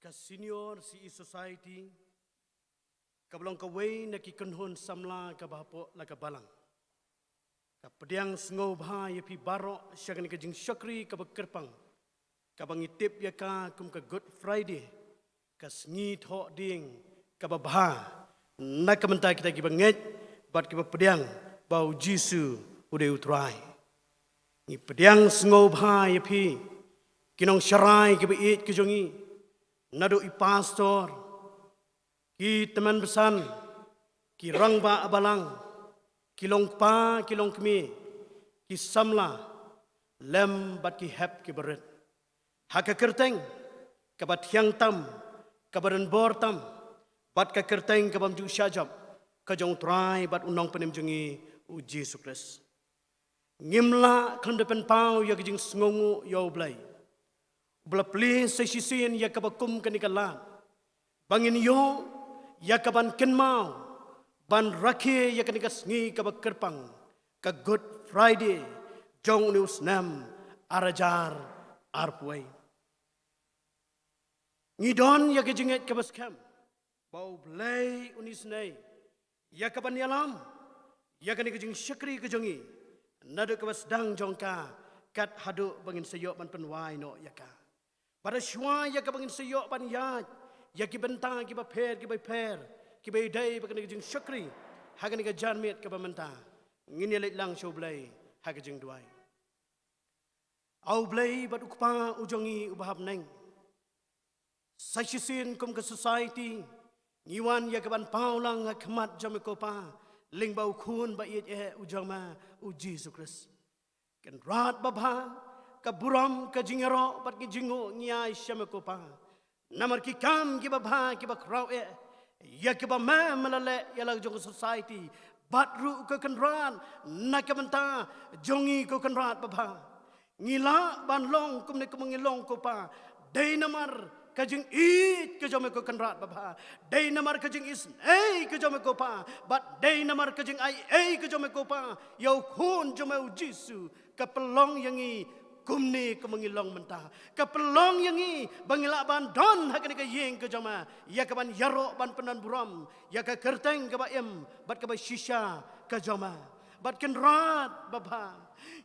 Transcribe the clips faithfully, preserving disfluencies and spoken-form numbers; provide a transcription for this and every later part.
Ka Senior C E Society, kaba long kawei na ki kynhun samla kaba hapoh la ka balang, ka pdiang sngewbha ïa phi baroh sha kane ka jingshakri kaba kyrpang, kaba ngi tip ïa ka kum ka Good Friday, ka sngi thoh dieng kaba bha na ka bynta kita kiba ngeit bad kiba pdiang ba u Jisu u dei u Trai. Ngi pdiang sngewbha ïa phi, ki nongsharai kiba ïeit ki jong ngi, naduh i pastor, ki tymmen basan, ki rangbah balang, ki longkpa, ki longkmie, ki samla, lem bad ki hep kiba rit, ha ka kyrteng kaba thiang tam, kaba donbor tam, bad ka kyrteng ka bym ju shah jop, ka jong u Trai bad u Nongpynim jong ngi, u Jisu Khrist. Ngim lah khlem da pynpaw ïa ka jingsngewnguh ïa U Blei, uba la plie sa shisien ïa kaba kum kane ka lad, ba ngin ïoh ïa ka ban kynmaw, ban rakhe ïa kane ka sngi kaba kyrpang, ka Good Friday jong une u snem ar hajar arphew wei. Ngi don ïa ka jingngeit kaba skhem ba U Blei un isynei ïa ka ban ïalam ïa kane ka jingshakri ka jong ngi, naduh kaba sdang jong ka, kat haduh ba ngin sa ïoh ban pynwai noh ïa ka. Bad shuwa ïa kaba ngin sa ïoh ban ïaid ïa ki bynta kiba pher kiba pher, kiba ïadei bad kane ka jingshakri ha kane ka janmiet kaba mynta, ngin ïaleit lang sha U Blei ha ka jingduwai. A U Blei bad U Kpa u jong ngi uba ha bneng, sa shisien kum ka society ngi wan ïa ka ban paw lang ha khmat jong me ko Pa, lyngba u Khun ba ïeit eh u jong me, u Jisu Khrist. Kynrad babha, ka burom, ka jingïaroh bad ka jingnguh ngi ai sha me ko Pa, namar ki kam kiba bha kiba khraw eh ïa kiba me me la leh ïa la jong ka society, bad ruh ko Kynrad, na ka bynta jong ngi ko Kynrad babha, ngi lah ban long kumne kumba ngi long ko Pa, dei namar ka jingïeit ka jong me ko Kynrad babha, dei namar ka jingisynei ka jong me ko Pa, bad dei namar ka jingaiei ka jong me ko Pa ïa u Khun jong me u Jisu, ka pynlong ïa ngi kumne kumba ngi long mynta, ka pynlong ïa ngi ba ngi lah ban don ha kane ka ïing ka jong me ïa ka ban ïaroh ban pyndonburom ïa ka kyrteng kaba im bad kaba shisha ka jong me. Bad Kynrad babha,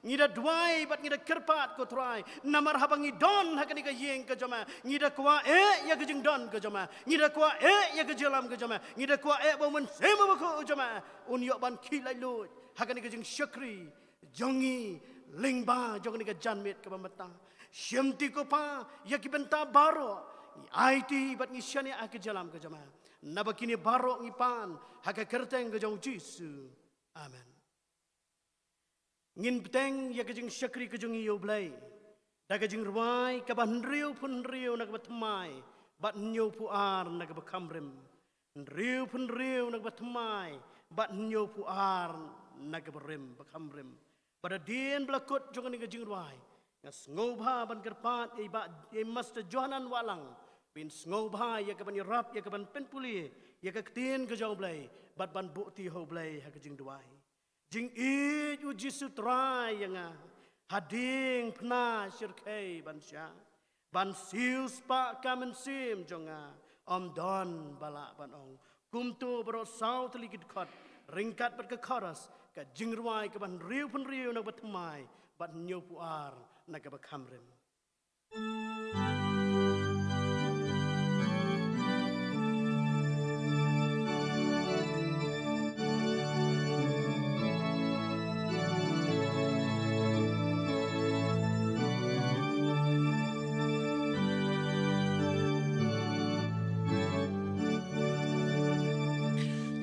ngi da duwai bad ngi da kyrpad ko Trai, namar haba ngi don ha kane ka ïing ka jong me, ngi da kwah eh ïa ka jingdon ka jong me, ngi da kwah eh ïa ka jingïalam ka jong me, ngi da kwah eh ba u Mynsiem Bakhuid u jong me un ïoh ban khih laitluid ha kane ka jingshakri jong ngi lyngba jong kane ka janmiet kaba mynta. Shimti ko Pa ïa ki bynta baroh, ngi aiti bad ngi shaniah ha ka jingïalam ka jong me. Naba kine baroh ngi pan ha ka kyrteng ka jong u Jisu. Amen. Ngin bteng ïa ka jingshakri ka jong ngi ïa U Blei da ka jingrwai kaba hynriewphew hynriew na kaba thymmai bad hynñiewphew ar na kaba khamrim. Hynriewphew hynriew na kaba thymmai bad hynñiewphew ar na kaba rim, ba khamrim. Bad hadien ba la kut jong kane ka jingrwai, nga sngewbha ban kyrpad ïa i Bah, ïa i Master Johanan Wahlang, ba in sngewbha ïa ka ban ïarap, ïa ka ban pynpule ïa ka ktien ka jong U Blei bad ban buhti ha U Blei ha ka jingduwai. Jingïeit u Jisu Trai ïa nga, hadien phna shyrkhei ban shah, ban siewspah ka mynsiem jong nga, ym don ba lah ban ong. Kumto baroh saw tylli ki dkhot ryngkat bad ka chorus, ka jingrwai kaba hynriewphew hynriew na kaba thymmai bad hynñiewphew ar na kaba khamrim.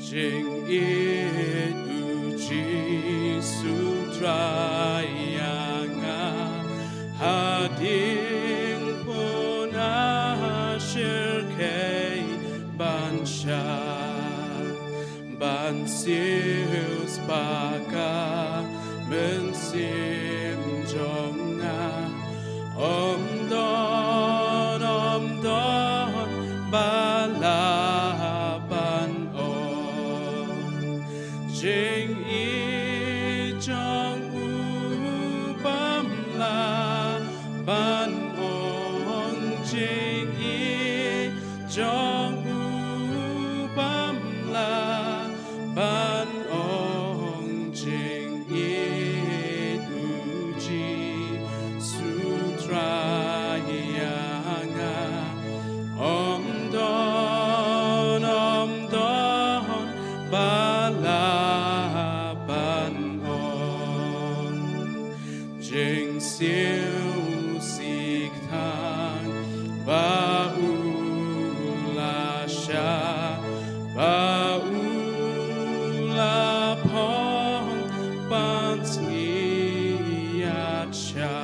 Jingïeit u Jisu Trai ïa nga, hadien phna shyrkhei ban shah, ban siewspah ka mynsiem jong nga, ym don, ym don ba lah ban ong. Jingïeit jong u bym lah ban ong, jingïeit Ba u la phong ban sngi ïa sha,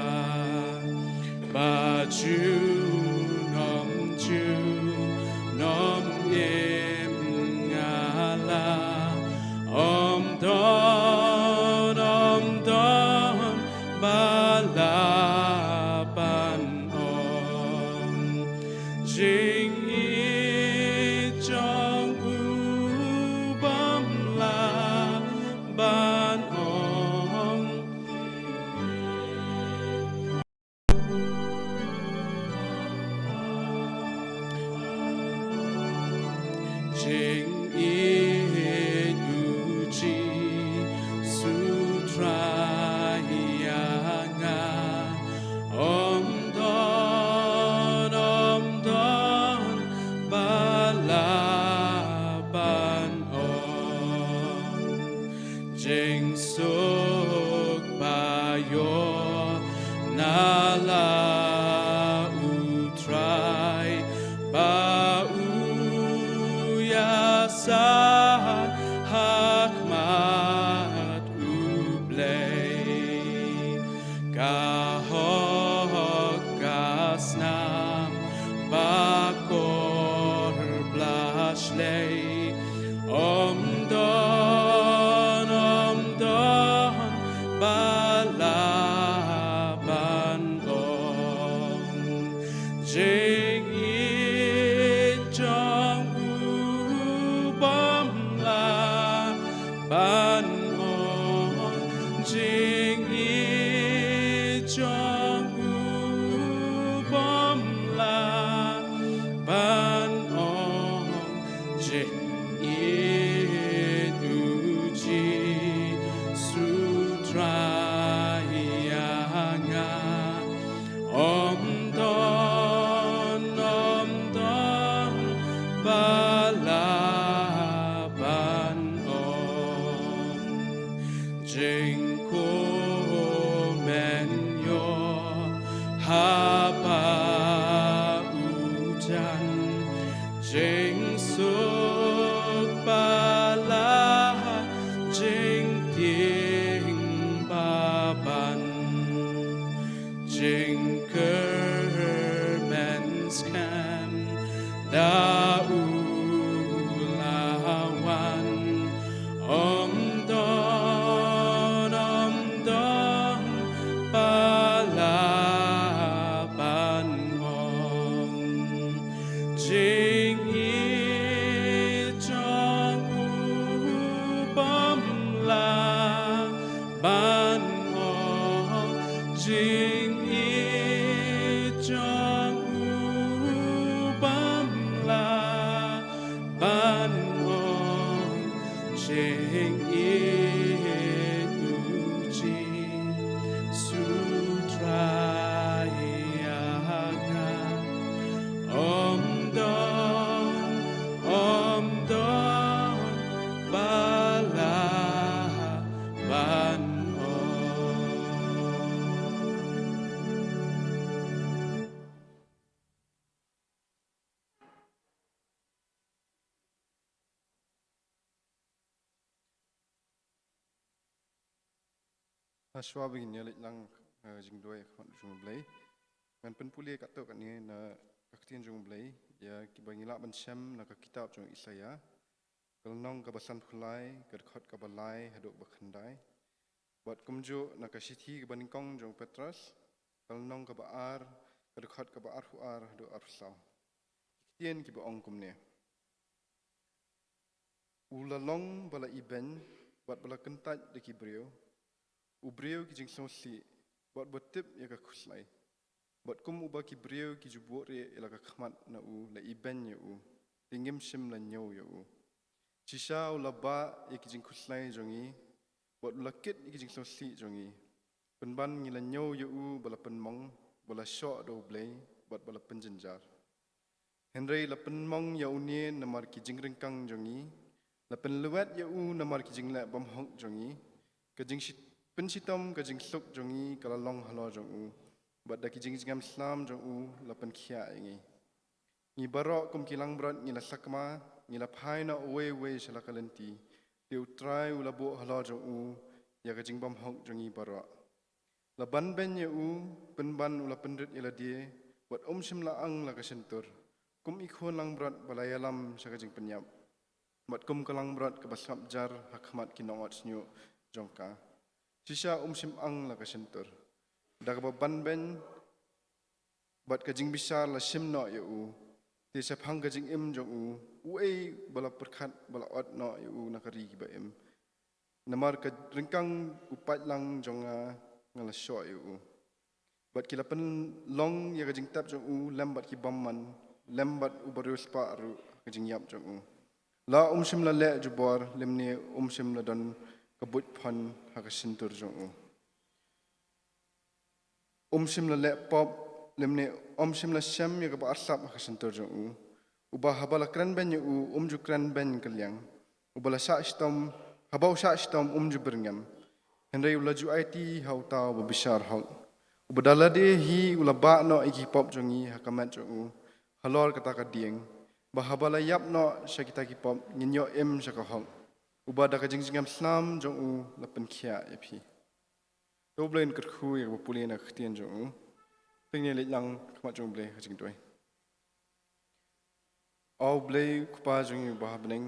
ba junom junom im nga la, ym don, ym don ba la ban ong. Jingïeit jong u bym lah ban ong. Jingïeit u Jisu Trai ïa nga, ym don, ym don ba la ban ong. Jingsuk ba ïoh na la u Trai, ba u ïasaid ha khmat u Blei. Ka hok ka snam ba kor bla shlei, ym don, ym don ba la ban ong. Jingïeit jong u bym lah ban ong. Jingïeit jong u bym lah ban ong. Jingïeit u Jisu Trai ïa nga, ym don, ym don ba la ban ong. Jingkmen ïoh ha ba u jan, jingsuk ba la, jingtieng ba ban, jingkyrmen skhem da u la wan. Ym don, ym don ba la ban ong. Jingïeit jong u bym lah ban ong. Jingïeit jong u bym lah ban ong. Jingïeit u Jisu Trai ïa nga, ym don, ym don ba la ban ong. Hashwa ba ngin ïa leit lang, eh, jingduwai ha khmat jong U Blei, ngan pynpule katto katne na ka ktien jong U Blei ïa kiba ngi lah ban shem na ka kitab jong u Isaïah, ka lynnong kaba sanphew lai, ka dkhot kaba lai haduh ba khyndai. Bad kumjuh na ka shithi kaba nyngkong jong u Petros, ka lynnong kaba ar, ka dkhot kaba arphew ar haduh arphew saw. Ki ktien kiba ong kumne: U la long ba la ibeiñ bad ba la kyntait da ki briew, u briew ki jingsngewsih bad ba tip ïa ka khuslai. Bad kum uba ki briew ki ju buhrieh ïa la ka khmat na u, la ibeiñ ïa u, te ngim shym la ñiew ïa u. Shisha u la bah ïa ki jingkhuslai jong ngi bad u la kit ïa ki jingsngewsih jong ngi. Pynban ngi la ñiew ïa u ba la pynmong, ba la shoh da U Blei bad ba la pynjynjar. Hynrei la pynmong ïa une namar ki jingryngkang jong ngi, la pynlwet ïa u namar ki jingleh bymhok jong ngi. Ka jingshi-, pynshitom ka jingsuk jong ngi ka la long halor jong u, bad da ki jingjngem slem jong u la pynkhiah ïa ngi. Ngi baroh kum ki langbrot ngi la sakma, ngi la phai noh uwei uwei sha la ka lynti, te U Trai u la buh halor jong u ïa ka jingbymhok jong ngi baroh. La banbeiñ ïa u, pynban u la pynrit ïa lade, bad um shym la ang la ka shyntur. Kum i khun langbrot ba la ïalam sha ka jingpynïap, bad kum ka langbrot kaba sngap jar ha khmat ki nongot shñiuh jong ka, shisha um shym ang la ka shyntur. Da kaba banbeiñ bad ka jingbishar la shim noh ïa u, te shaphang ka jingim jong u, uei ba la pyrkhat ba la ot noh ïa u na ka ri kiba im? Namar ka ryngkang u paidlang jong nga, nga la shoh ïa u. Bad ki la pynlong ïa ka jingtep jong u lem bad ki bymman, lem bad u briew spah ruh ha ka jingïap jong u. La um shym la leh jubor, lymne um shym la don ka buit phon ha ka shyntur jong u. Um shym la leh pop, lymne um shym la shem ïa kaba arsap ha ka shyntur jong u. Uba haba la kren beiñ ïa u, um ju kren beiñ kylliang. Uba la shah shitom, haba u shah shitom um ju byrngem. Hynrei u la ju aiti ha uta uba bishar hok. Uba da lade hi u la bah noh ïa ki pop jong ngi ha ka met jong u, halor kata ka dieng, ba haba la ïap noh sha kita ki pop, ngin ïoh im sha ka hok. Uba da ka jingjngem slem jong u la pynkhiah ïa phi. To U Blei un kyrkhu ïa kaba pule na ka ktien jong u. Te ngin leit lang ha khmat jong U Blei ha ka jingduwai. A U Blei Kpa jong ngi uba ha bneng,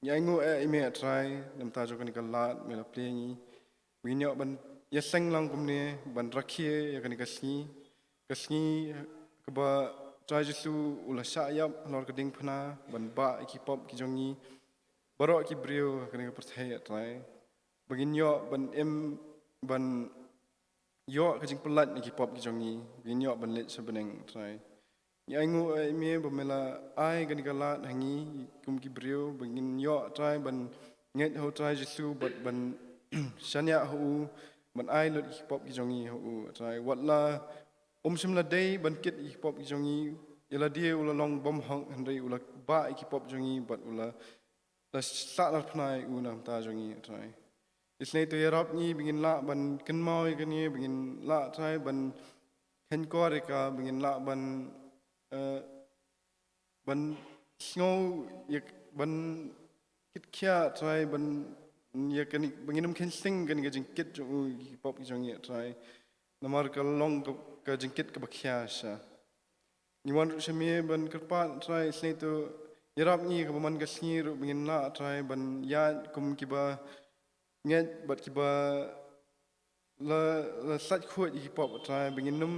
ngi ainguh ïa me, A Trai, namar jong kane ka lad me la plie ïa ngi. Ngin ïoh ban ïaseng lang kumne ban rakhe ïa kane ka sngi, ka sngi kaba Trai Jisu u la shah ïap halor ka diengphna ban bah ïa ki pop ki jong ngi baroh ki briew ha kane ka pyrthei, A Trai. Ba ngin ïoh ban im, ban ïoh ka jingpyllait na ki pop ki jong ngi, ba ngin ïoh ban leit sha bneng, A Trai. Ngi ainguh ïa me ba me la ai kane ka lad ha ngi kum ki briew, ba ngin ïoh, A Trai, ban ngeit ha U Trai Jisu bad ban shaniah ha u, ban ai lut ki pop ki jong ngi ha u, A Trai. Wat la um shym la dei ban kit ïa ki pop ki jong ngi, ïa lade u la long bymhok, hynrei u la bah ïa ki pop jong ngi bad u la la sah narphna ïa u na ka bynta jong ngi, A Trai. Isynei to ïarap ngi ba ngin lah ban kynmaw ïa kane, ba ngin lah, A Trai, ban khein kor ïa ka, ba ngin lah ban, eh, ban sngew ïa, ban kit khia, A Trai, ban ïa kane, ba ngin ym khein sing kane ka jingkit jong u ïa ki pop ki jong ngi, A Trai. Namar ka long ka, ka jingkit kaba khia shisha. Ngi wan ruh sha me ban kyrpad, A Trai, isynei to ïarap ngi kaba man ka sngi ruh ba ngin lah, A Trai, ban ïaid kum kiba ngeit bad kiba la, la sait khuid ïa ki pop, A Trai, ba ngin ym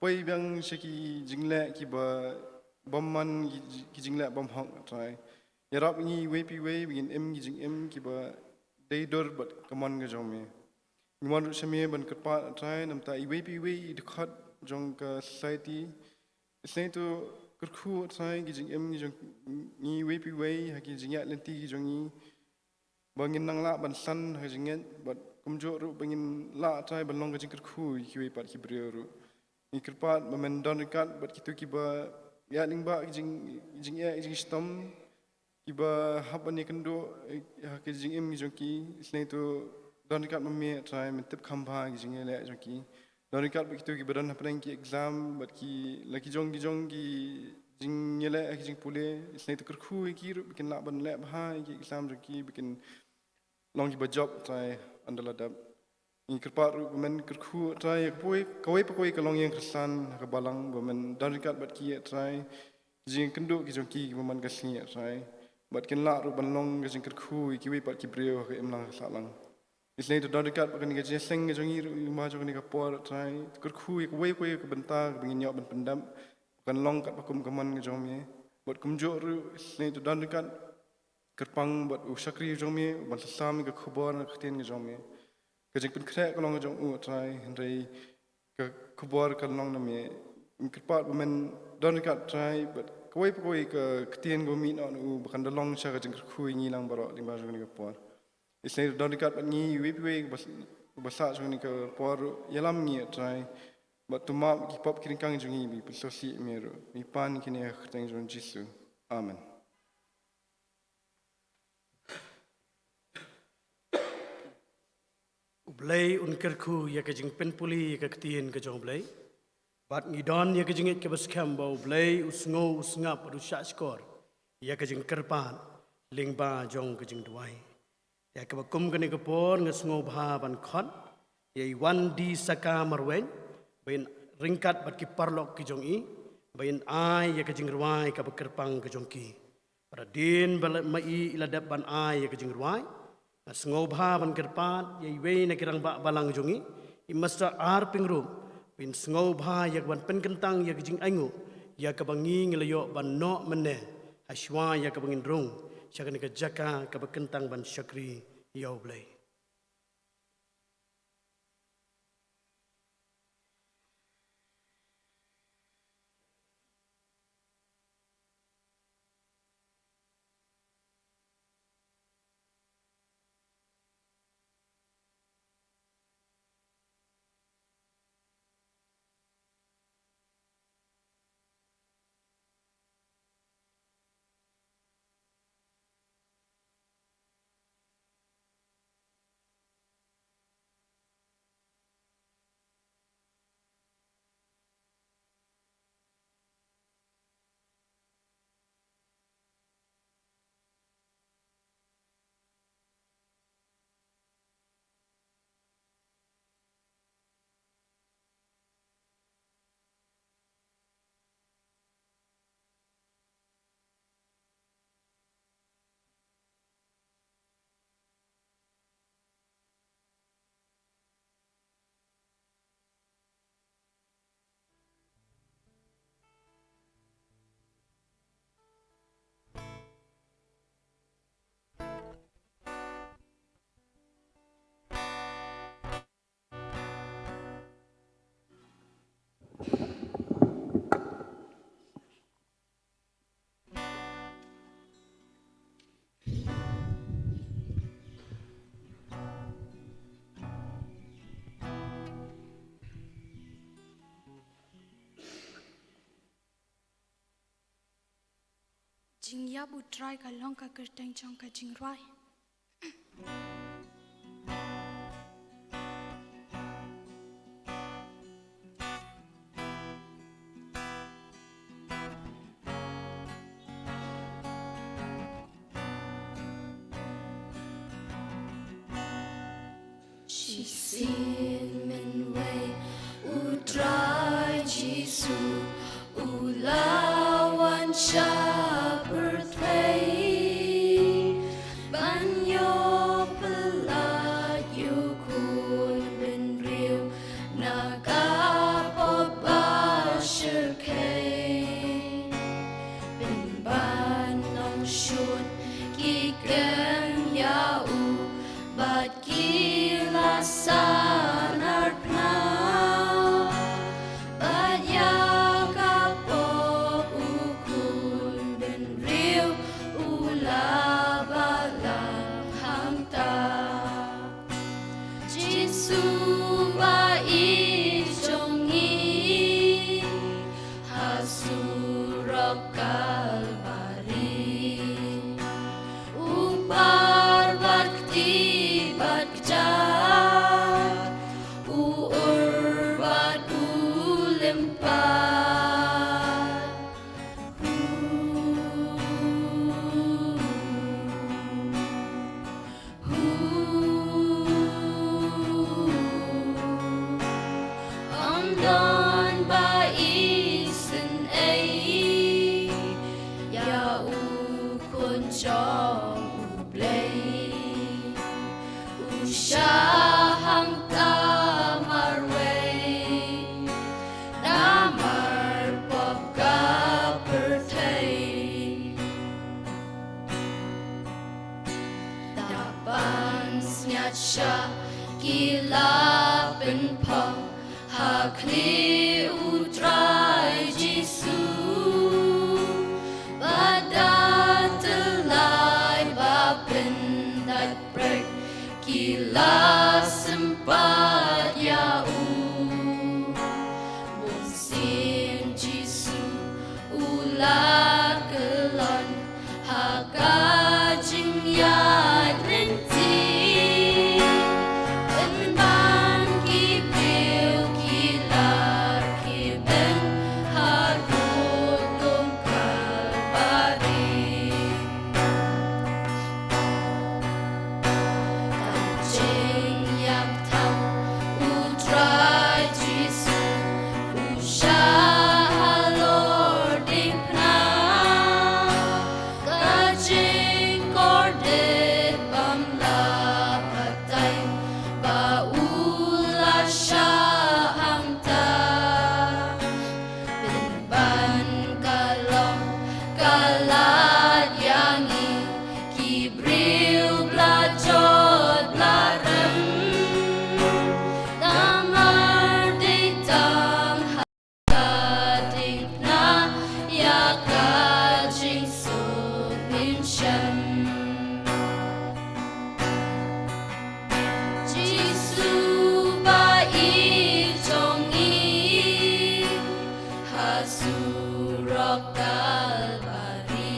poi biang sha ki jingleh kiba bymman, ki, ki jingleh bymhok, A Trai. Ïarap ngi iwei pa iwei ba ngin im ki jingim kiba dei dur bad ka mon ka jong me. Ngi wan ruh sha me ban kyrpad, A Trai, namar iwei pa iwei i dkhot jong ka society. Isynei to kyrkhu, A Trai, ki jingim ki jong ngi iwei pa iwei ha ki jingïaid lynti ki jong ngi, ba ngin nang lah ban san ha ka jingngeit bad kumjuh ruh ba ngin lah, A Trai, ban long ka jingkyrkhu ïa kiwei pat ki briew ruh. Ngi kyrpad ba men don ryngkat bad kito kiba ïaid lyngba ki jing, jingeh, jingshitom, kiba hap ban ïakynduh, eh, ha ki jingim ki jong ki. Isynei to don ryngkat ma me, A Trai, men tip kham bha ki jingïaleh jong ki. Don ryngkat bad kito kiba don hapdeng ki exam bad ki la ki jong ki jong ki jingïaleh ha ki jingpule. Isynei to kyrkhu ïa ki ruh ba kin lah ban leh bha ïa ki exam jong ki, ba kin long kiba jop, A Trai, ynda la dep. Ngi kyrpad ruh ba men kyrkhu, A Trai, ïa kawei, kawei pa kawei ka longïing kyrsan ha ka balang, ba men don ryngkat bad ki, A Trai. Ki jingkynduh ki jong ki kiba man ka sngi, A Trai. Bad kin lah ruh ban long ka jingkyrkhu ïa kiwei pat ki briew ha ka imlang ka sahlang. Isynei to don ryngkat bad kane ka jingïaseng ka jong ngi ruh, ïa ma jong kane ka por, A Trai. Kyrkhu ïa kawei kawei ka bynta kaba ngin ïoh ban pyndep, ba kan long katba kum ka mon ka jong me. Bad kumjuh ruh, isynei to don ryngkat kyrpang bad u shakri jong me, uban sa sam ïa ka khubor na ka ktien ka jong me. Ka jingpynkhreh ka long ka jong u, A Trai, hynrei ka khubor kan long na me. Ngi kyrpad ba men don ryngkat, A Trai, bad kawei pa kawei ka ktien kaba mih noh na u, ba kan da long sha ka jingkyrkhu ïa ngi lang baroh lyngba jong kane ka por. Isynei to don ryngkat bad ngi iwei pa iwei ba, ba sah jong kane ka por, ïalam ngi, A Trai. Bad to map ki pop ki ryngkang jong ngi, ba ngi pynsngewsih ïa me ruh. Ngi pan kine ha ka kyrteng jong Jisu. Amen. U Blei un kyrkhu ïa ka jingpynpule ïa ka ktien ka jong U Blei. Bad ngi don ïa ka jingngeit kaba skhem ba U Blei u sngew, u sngap bad u shahshkor ïa ka jingkyrpad lyngba jong ka jingduwai. Ïa kaba kum kane ka por nga sngewbha ban khot ïa i Wandi Saka Marwein ba in ryngkat bad ki paralok ki jong i ba in ai ïa ka jingrwai kaba kyrpang ka jong ki. Bad hadien ba la, ma i i la dep ban ai ïa ka jingrwai, nga sngewbha ban kyrpad ïa iwei na ki rangbah balang jong i, i Mister R. Pyngrope, ba in sngewbha ïa ka ban pynkyntang ïa ka jingainguh ïa kaba ngi ngi la ïoh ban noh mynne ha shuwa ïa kaba ngin rung sha kane ka jaka kaba kyntang ban shakri ïa U Blei. Jingïap U Trai ka long ka kyrteng jong ka jingrwai. Shisien mynwei U Trai Jisu u la wan sha pyrthei ban ïoh pyllait ïa u khun bynriew na ka pop ba shyrkhei. Pynban nongshun ki kren ïa u bad ki la sahnarphna bad ïa ka pop u khun bynriew u la balang hangta. Jisu ba ïeit jong ngi ha surok Kalbari. U par bad kti bad kjat, u ur bad u lympat. Hu, hu, ym don ba isynei ïa u khun jong U Blei. U shah hangta marwei namar pop ka pyrthei. Da ban sngiat shah ki la pynphong ha khlieh U Trai Jisu. Bad da tyllai ba pyndait prek ki la sympat ïa u. Bun sien Jisu u la kyllon ha ka jingïaid lynti. Pynban ki briew ki la Ki briew ba la jot ba la rem, namar dei tang ha ka diengphna ïa ka jingsuk mynsiem. Jisu ba ïeit jong ngi, ha surok Kalbari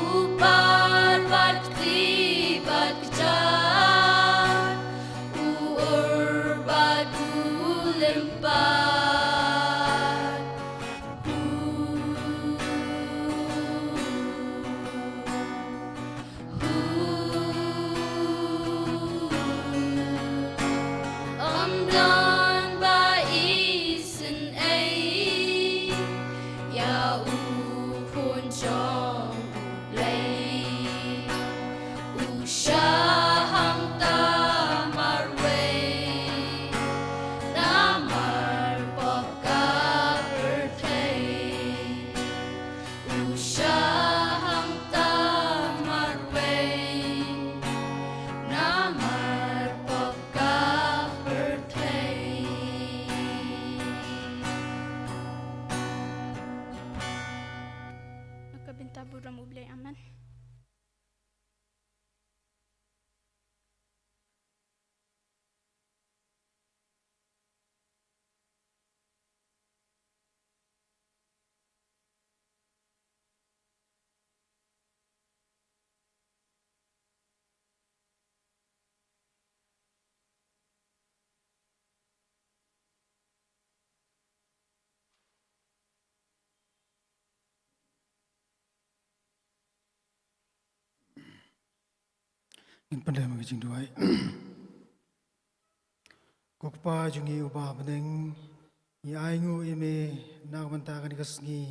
u par bad kti bad kjat, u ur bad u lympat. Ym don ba isynei ïa u Khun jong U Blei. U shah hangta marwei namar pop ka pyrthei. U shah hangta marwei namar pop ka pyrthei. Na ka bynta burom U Blei, amen. Ngin pyndem ka jingduwai. Ko Kpa jong ngi uba ha bneng, ngi ainguh ïa me na ka bynta kane ka sngi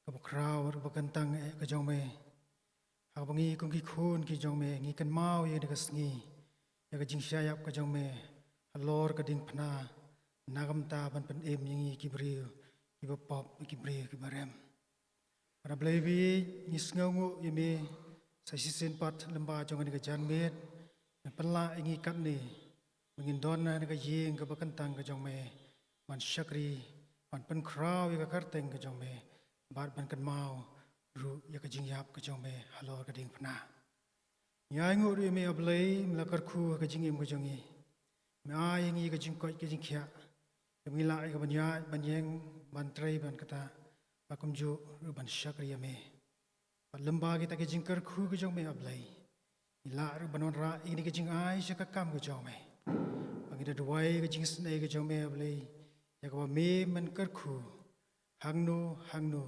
kaba khraw bad kaba kyntang eh ka jong me. Ha kaba ngi kum ki khun ki jong me ngi kynmaw ïa kane ka sngi, ïa ka jingshah ïap ka jong me halor ka diengphna, na ka bynta ban pynim ïa ngi ki briew kiba pop, ki briew kiba rem. Bad A Blei ba ïeit, ngi sngewnguh ïa me sa shisien pat lyngba jong kane ka janmiet, me pynlah ïa ngi katne ba ngin don ha kane ka ïing kaba kyntang ka jong me, ban shakri, ban pynkhraw ïa ka kyrteng ka jong me, bad ban kynmaw ruh ïa ka jingïap ka jong me halor ka diengphna. Ngi ainguh ruh ïa me A Blei, me la kyrkhu ha ka jingim ka jong ngi. Me ai ïa ngi ka jingkoit ka jingkhiah, ba ngin lah ïa ka ban ïaid ban ïeng, ban trei ban ktah, bad kumjuh ruh ban shakri ïa me. Bad lyngba kita ki jingkyrkhu ki jong me A Blei, ngi lah ruh ban wanrah ïa kine ki jingai sha ka kam ka jong me. Ba ngi da duwai ka jingisynei ka jong me A Blei, ïa kaba me men kyrkhu hangno hangno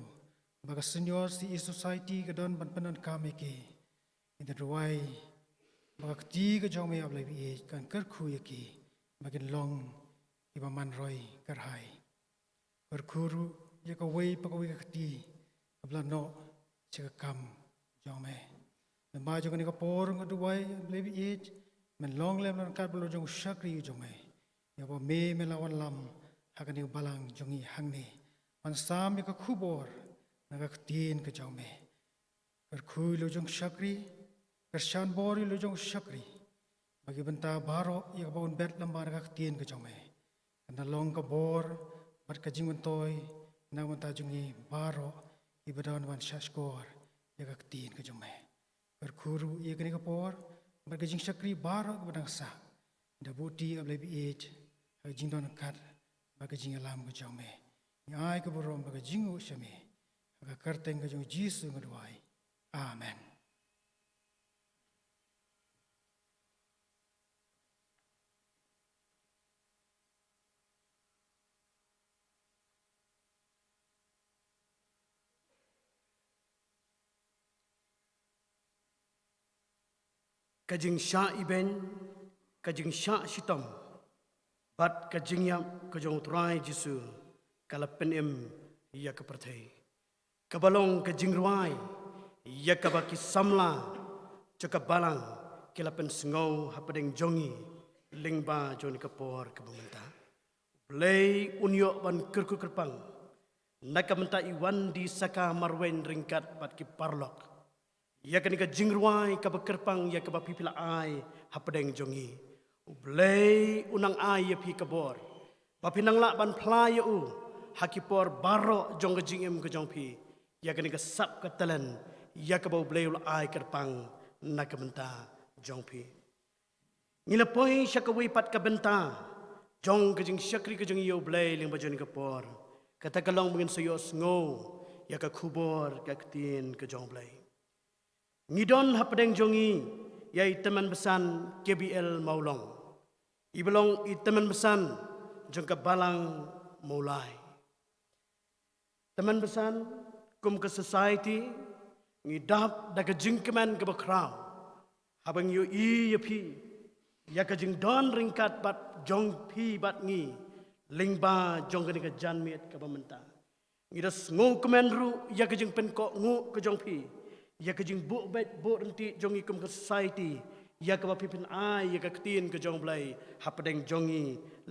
ba ka Senior C E Society ka don ban pyndonkam ïa ki. Ngi da duwai ba ka kti ka jong me A Blei ba ïeit kan kyrkhu ïa ki ba kin long kiba man roi kyrhai. Kyrkhu ruh ïa kawei pa kawei ka kti kaba la noh sha ka kam jong me. Lyngba jong kane ka por nga duwai A Blei ba ïeit, men long lem ryngkat bad la jong u shakri u jong me, ïa uba me, me la wanlam ha kane ka balang jong ngi hangne, ban sam ïa ka khubor na ka ktien ka jong me. Kyrkhu ïa la jong u shakri, kyrshan bor ïa la jong u shakri, ba ki bynta baroh ïa kaba un bet lyngba na ka ktien ka jong me, kan da long ka bor bad ka jingmyntoi na ka bynta jong ngi baroh kiba don ban shahshkor ïa ka ktien ka jong me. Kyrkhu ruh ïa kane ka por bad ka jingshakri baroh kaba dang sah, da buh ti A Blei ba ïeit ha ka jingdon ryngkat bad ka jingïalam ka jong me. Ngi ai ka burom bad ka jingnguh sha me, ha ka kyrteng ka jong U Jisu nga duwai. Amen. Ka jingshah ibeiñ, ka jingshah shitom bad ka jingïap ka jong U Trai Jisu ka la pynim ïa ka pyrthei. Kaba long ka jingrwai ïa kaba ki samla jong ka balang ki la pynsngew hapdeng jong ngi lyngba jong kane ka por kaba mynta. U Blei un ïoh ban kyrkhu kyrpang na ka bynta i Wandisaka Marwein ryngkat bad ki paralok. ïa kane ka jingrwai kaba kyrpang ïa kaba phi phi la ai hapdeng jong ngi. U Blei u nang ai ïa phi ka bor ba phi nang lah ban phla ïa u ha ki por baroh jong ka jingim ka jong phi ïa kane ka sap ka talent ïa kaba U Blei u la ai kyrpang na ka bynta jong phi. Ngi la poi sha kawei pat ka bynta jong ka jingshakri ka jong ngi ïa U Blei lyngba jong ka por. Kata ka long ba ngin sa ïohsngew ïa ka khubor ka ktien ka jong U Blei. Ngi don hapdeng jong ngi ïa i tymmen basan K B L Mawlong, iba long i tymmen basan jong ka balang Mawlai. Tymmen basan, kum ka society ngi dap da ka jingkmen kaba khraw haba ngi ïohi ïa phi ïa ka jingdon ryngkat bad jong phi bad ngi lyngba jong kane ka janmiet kaba mynta. Ngi da sngewkmen ruh ïa ka jingpynkohnguh ka jong phi ïa ka jingbuh beit buh ryntih jong ngi kum ka society ïa kaba phi pyn-ai ïa ka ktien ka jong U Blei hapdeng jong ngi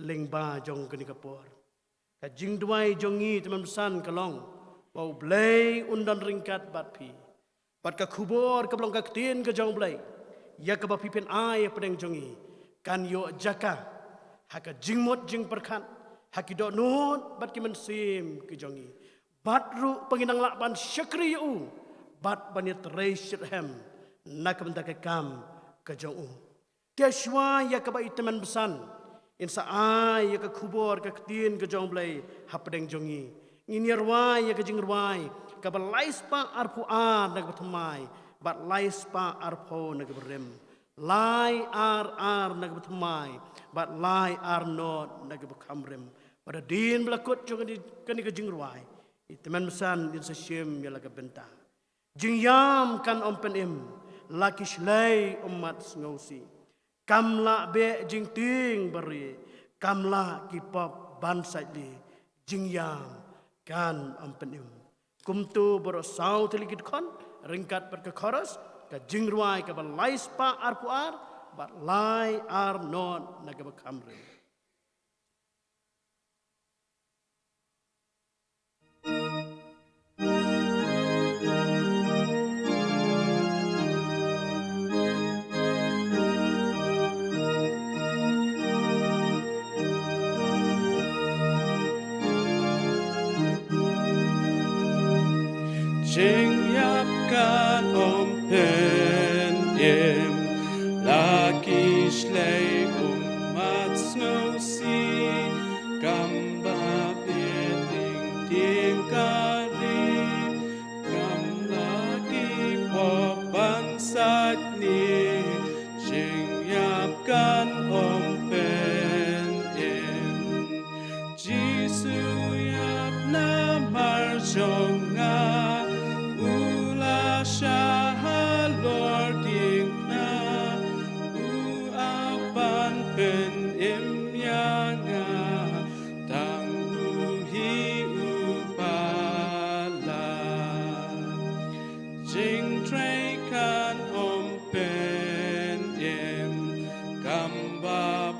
lyngba jong kane ka por. Ka jingduwai jong ngi tymmen basan ka long ba U Blei un don ryngkat bad phi, bad ka khubor kaba long ka ktien ka jong U Blei ïa kaba phi pyn-ai hapdeng jong ngi kan ïoh jaka ha ka jingmut jingpyrkhat, ha ki dohnud bad ki mynsiem ki jong ngi, bad ruh ba ngin nang lah ban shakri ïa u bad ban ïatrei shitrhem na ka bynta ka kam ka jong u. Te shuwa ïa kaba i tymmen basan in sa ai ïa ka khubor ka ktien ka jong U Blei hapdeng jong ngi, ngin ïa rwai ïa ka jingrwai kaba lai spah arphew ar na kaba thymmai bad lai spah arphew na kaba rim, lai ar ar na kaba thymmai bad lai ar not na kaba kham rim. Bad hadien ba la kut jong kane, kane ka jingrwai, i tymmen basan in sa shim ïa la ka bynta. Jingïam kan ym pynim la ki shlei ummat sngewsih. Kam lah beh jingtieng bari, kam lah ki pop ban sait li, jingïam kan ym pynim. Kumto baroh saw tylli ki dkhot ryngkat bad ka chorus, ka jingrwai kaba lai spah arphew ar bad lai ar not na kaba kham rim. Jingïap kan ym pynim la ki shlei ummat sngewsih, kam lah beh jingtieng bari, kam lah ki pop ban sait li, jingïap kan ym pynim. Jisu ïap namar jong nga, u la shah halor diengphna, u ap ban pynim ïa nga, tang u hi uba la. Jingtrei kan ym pynim, kam bha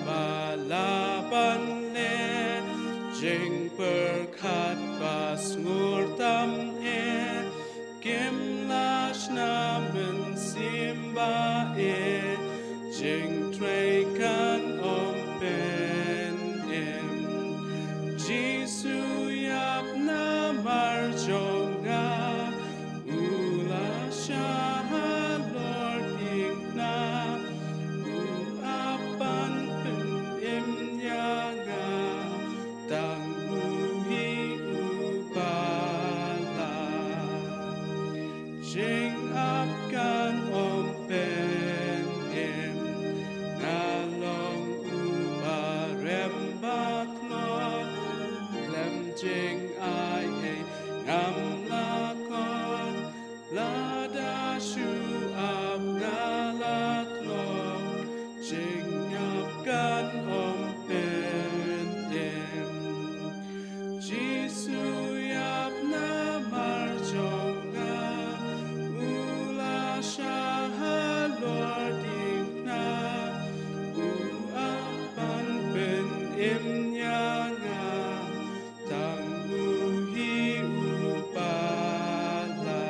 ba la ban leh, jingpyrkhat ba sngur tam eh, kim lah shna mynsiem ba eh, jingtrei kan ym pynim. Jisu ïap namar jong nga, u la shah halor diengphna, u ap ban pynim ïa nga, tang u hi uba la. Jingïap kan ym pynim, nga long uba rem ba tlot, khlem jingai ei ngam lah khot, lada shu ap nga la tlot, jingïap kan ym pynim. Jisu ïap namar jong nga, u la shah halor diengphna, u ap ban pynim ïa nga, tang u hi uba la.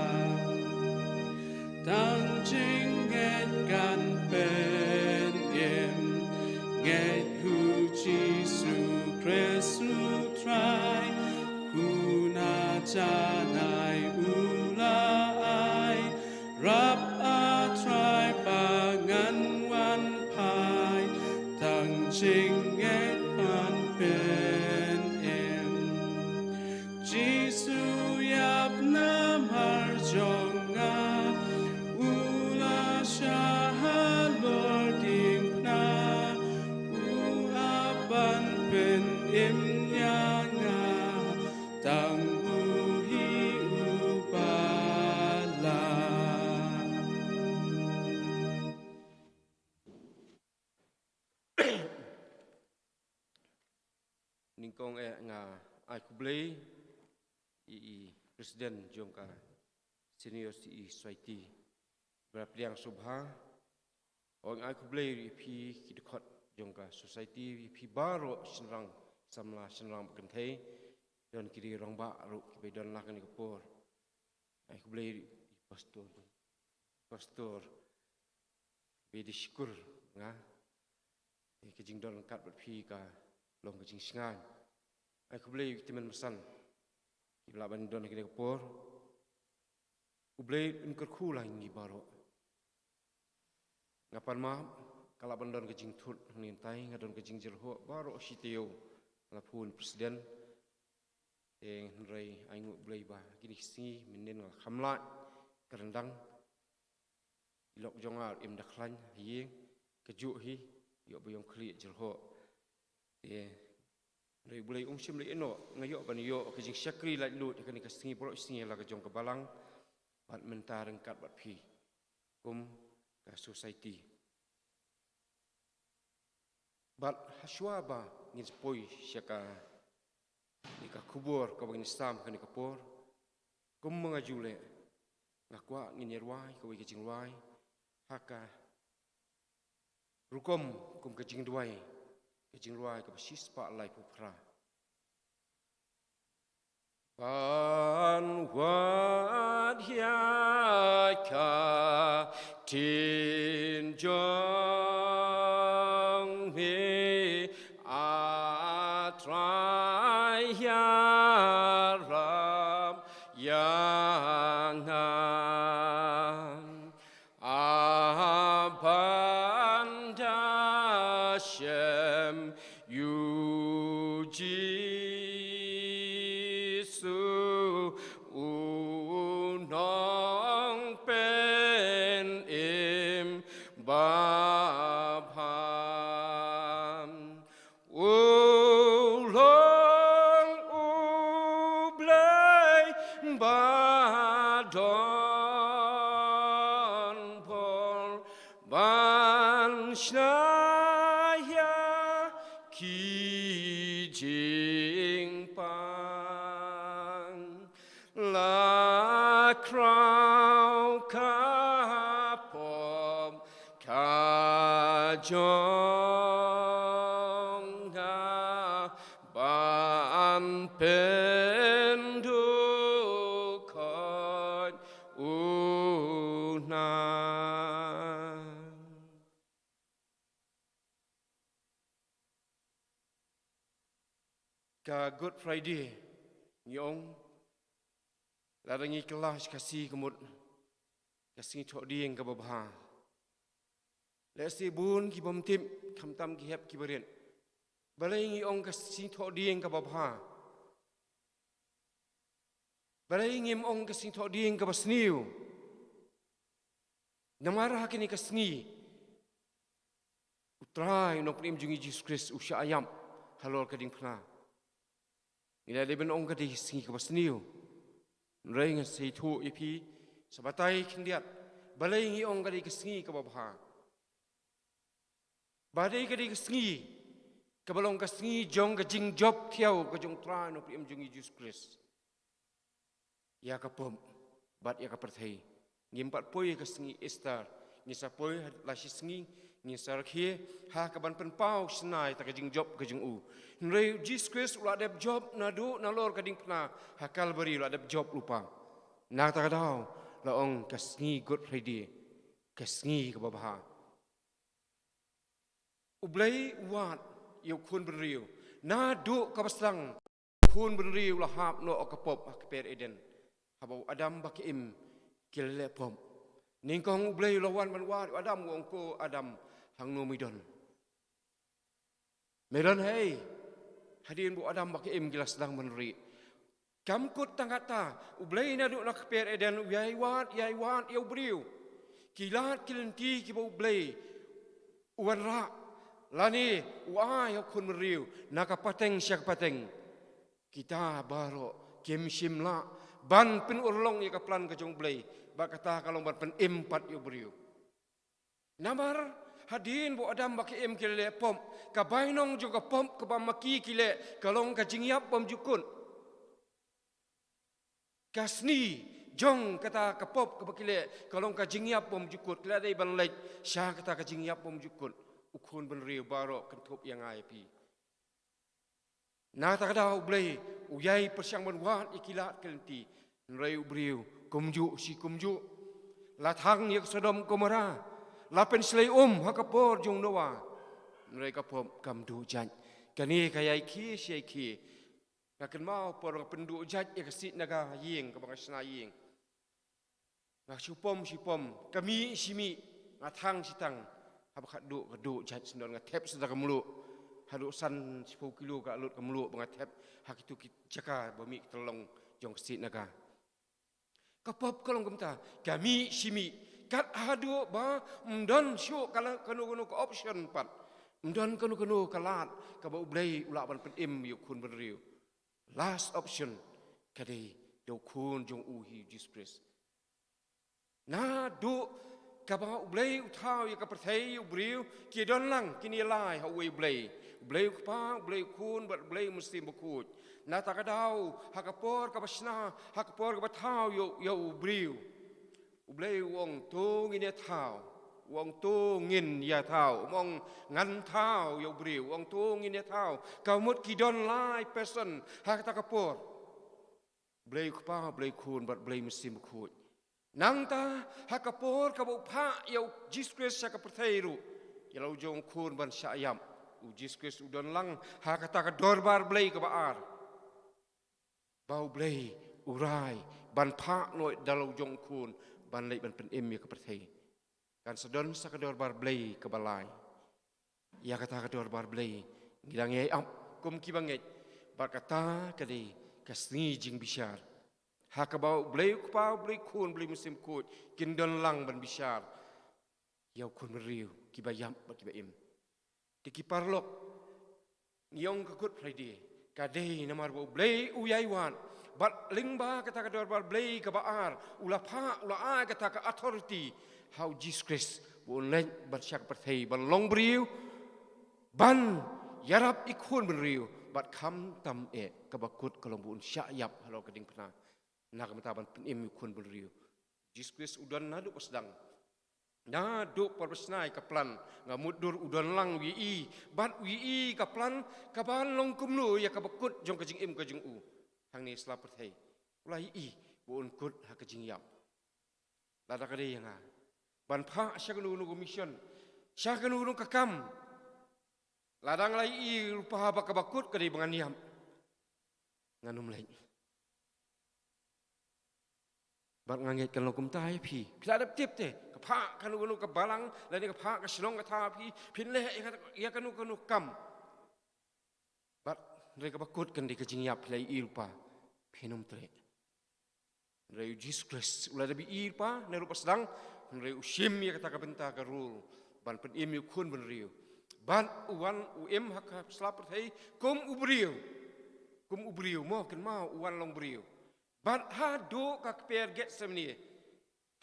Nyngkong eh nga ai khublei ïa i president jong ka Senior Citizen Society, Bah Pdiang Subha. Ong ai khublei ïa phi ki dkhot jong ka society, ïa phi baroh shynrang samla, shynrang ba kynthei, don ki rangbah ruh kiba don la kane ka por. Ai khublei ïa i pastor, pastor, ba dei shukur nga. Ïa ka jingdon ryngkat bad phi ka long ka jingshngaiñ. Ai khublei ïa ki tymmen basan kiba lah ban don ha kane ka por. U Blei un kyrkhu lang ïa ngi baroh. Nga pan map, ka lah ban don ka jingthut hangne hangtai, nga don ka jingjyrhoh baroh shi taïew, la phone president. Te hynrei ai nguh Blei ba kine ki sngi mynnin nga la kham lait ka ryndang. I lok jong nga im da khlaiñ ha ïing, kajuh hi ïoh ba ïong khlieh jyrhoh. Te hynrei U Blei um shym la ïehnoh, nga ïoh ban ïoh ka jingshakri laitluid ha kane ka sngi baroh sngi la ka jong ka balang, bad mynta ryngkat bad phi kum ka society. Bad hashwa ba ngin sa poi sha kane ka khubor kaba ngin sam ha kane ka por, kum ma nga ju leh, nga kwah ngin ïa rwai kawei ka jingrwai ha ka rukom kum ka jingduwai, ka jingrwai kaba shispah laiphew phra. Ban wad ïa ka ktien jong me, A Trai, ïarap ïa nga. A ban da shem ïa u Jisu, u Nongpynim babha. U long U Blei ba don bor ban shna ïa ki jingpang. La khraw ka pop ka jong nga ban pyndukot u na. Ka Good Friday, ngi ong, lada ngi kylla sha ka Khasi ka mut ka sngi thohdieng kaba bha. Lehse bun ki bym tip, khamtam ki hep ki barit. Balei ngi ong ka sngi thohdieng kaba bha? Balei ngim ong ka sngi thohdieng kaba sniew? Namar ha kane ka sngi U Trai, U Nongpynim jong ngi Jisu Khrist, u shah ïap halor ka diengphna. Ngi la dei ban ong ka dei ka sngi kaba sniew. Hynrei ngan sa ïathuh ïa phi sa batai khyndiat balei ngi ong ka dei ka sngi kaba bha. Ba dei ka dei ka sngi kaba long ka sngi jong ka jingjop thiaw ka jong U Trai, U Nongpynim jong ngi Jisu Khrist ïa ka pop bad ïa ka pyrthei. Ngim pat poi ha ka sngi Easter, ngin sa poi ha la shi sngi, ngin sa rakhe ha kaban pynpaw shynna ïa ka jingjop ka jong u. Hynrei U Jisu Khrist u la dep jop naduh nalor ka diengphna ha Kalbari, u la dep jop lypa. Na kata ka daw la ong ka sngi Good Friday, ka sngi kaba bha. U Blei u wad ïa u khun bynriew naduh kaba sdang. U khun bynriew u la hap noh ha ka pop ha ka kper Eden, haba u Adam bad ka Im ki la leh pop. Nyngkong U Blei u la wan ban wad ïa u Adam, u ong, ko Adam, hangno me don? Me don haei? Hadien ba u Adam bad ka Im ki la sdang ban rieh. Kam kut tang katta, U Blei naduh na ka kper Eden u ïai wad, ïai wad ïa u briew. Ki lad ki lynti kiba U Blei u wanrah, lane u ai ha u khun bynriew na ka pateng sha ka pateng. Kita baroh kim shym lah ban pynurlong ïa ka plan ka jong U Blei, bad kata ka long ban pynim pat ïa u briew. Namar Hadien ba u Adam bad ka Im ki la leh pop, ka bainong jong ka pop kaba ma ki ki leh ka long ka jingïap bymjukut. Ka sni jong kata ka pop kaba ki leh ka long ka jingïap bymjukut. Ki la dei ban leit sha kata ka jingïap bymjukut. U khun bynriew baroh kynthup ïa nga ïa phi. Na kata ka daw U Blei u ïai pyrshang ban wad ïa ki lad ki lynti. Hynrei u briew kumjuh shi kumjuh. La thang ïa ka Sodom Gomora. La pynshlei um ha ka por jong Noah. Hynrei ka pop kam duh jait. Kane ka ïai khie shi ïai khie. Nga kynmaw por nga pynduh jait ïa ka sitnaga ïing kaba nga shna ïing. Nga shu pom shi pom, ka mih shi mih, nga thang shi thang. Haba ka duh ka duh jait sngewdon, nga thep sha ka mluh. Haduh san shiphew kilo ka lut ka mluh ba nga thep ha kitu ki jaka ba mih ki tyllong jong ka sitnaga. Ka pop ka long kumta, ka mih shi mih. Kat haduh ba ym don shuh ka la, kano kano ka option pat. Ym don kano kano ka lad kaba U Blei u lah ban pynim ïa u khun bynriew. Last option ka dei da u khun jong u hi u Jisu Khrist. Naduh kaba U Blei u thaw ïa ka pyrthei, u briew ki don lang kin ïalai ha uwei U Blei. U Blei u Kpa, U Blei u Khun bad U Blei u Mynsiem Bakhuid. Na kata ka daw, ha ka por kaba shna, ha ka por kaba thaw ïa u, ïa u briew, U Blei u ong to ngin ïa thaw. U ong to ngin ïa thaw. Um ong ngan thaw ïa u briew. U ong to ngin ïa thaw. Ka mut ki don lai person ha kata ka por. Blei u Kpa, Blei u Khun bad Blei u Mynsiem Bakhuid. Nangta ha ka por kaba u phah ïa u Jisu Khrist sha ka pyrthei ruh, ïa la u jong u Khun ban shah ïap, u Jisu Khrist u don lang ha kata ka dorbar Blei kaba ar. Ba U Blei u rai ban phah noh da la u jong u Khun ban leit ban pynim ïa ka pyrthei. Kan sa don sa ka dorbar Blei kaba lai. Ïa kata ka dorbar Blei ngi dang ïai ap kum ki bangeit. Bad kata ka dei ka sngi jingbishar ha kaba U Blei u Kpa, U Blei u Khun, U Blei u Mynsiem Bakhuid kin don lang ban bishar ïa u khun bynriew, kiba ïap bad kiba im. Te ki paralok, ngi ong ka Good Friday ka dei namar ba U Blei u ïai wad. Bad lyngba kata ka dorbar Blei kaba ar, u la phah, u la ai kata ka authority ha u Jisu Khrist ba un leit ban sha ka pyrthei, ban long briew, ban ïarap ïa u khun bynriew, bad khamtam eh kaba kut ka long ba un shah ïap halor ka diengphna. Na ka bynta ban pynim ïa u khun bynriew. Jisu Khrist u don naduh ba sdang. Naduh por ba shna ïa ka plan, nga mutdur u don lang u ïohi, bad u ïohi ka plan kaban long kumno ïa kaba kut jong ka jingim ka jong u. Hangne sla pyrthei. U la ïohi ba un kut ha ka jingïap. Lada ka dei ïa nga ban phah sha kano kano ka mission, sha kano kano ka kam, lada nga la ïohi lypa ba kaba kut ka dei ba ngan ïap, ngan ym leit. Bad nga ngeit kan long kumta ïa phi. Phi la dep tip te, ka phah kano kano ka balang lane ka phah ka shnong ka thaw phi, phin leh ïa ka, ïa kano kano ka kam. Bad hynrei kaba kut kan dei ka jingïap, phi la ïohi lypa, phin ym treh. Hynrei u Jisu Khrist u la dep ïohi lypa na ruh ba sdang, hynrei u shim ïa kata ka bynta ka rule ban pynim ïa u khun bynriew. Bad u wan u im ha ka sla pyrthei kum u briew. Kum u briew, mo, kynmaw u wan long briew. Bad haduh ka kper Getsemane.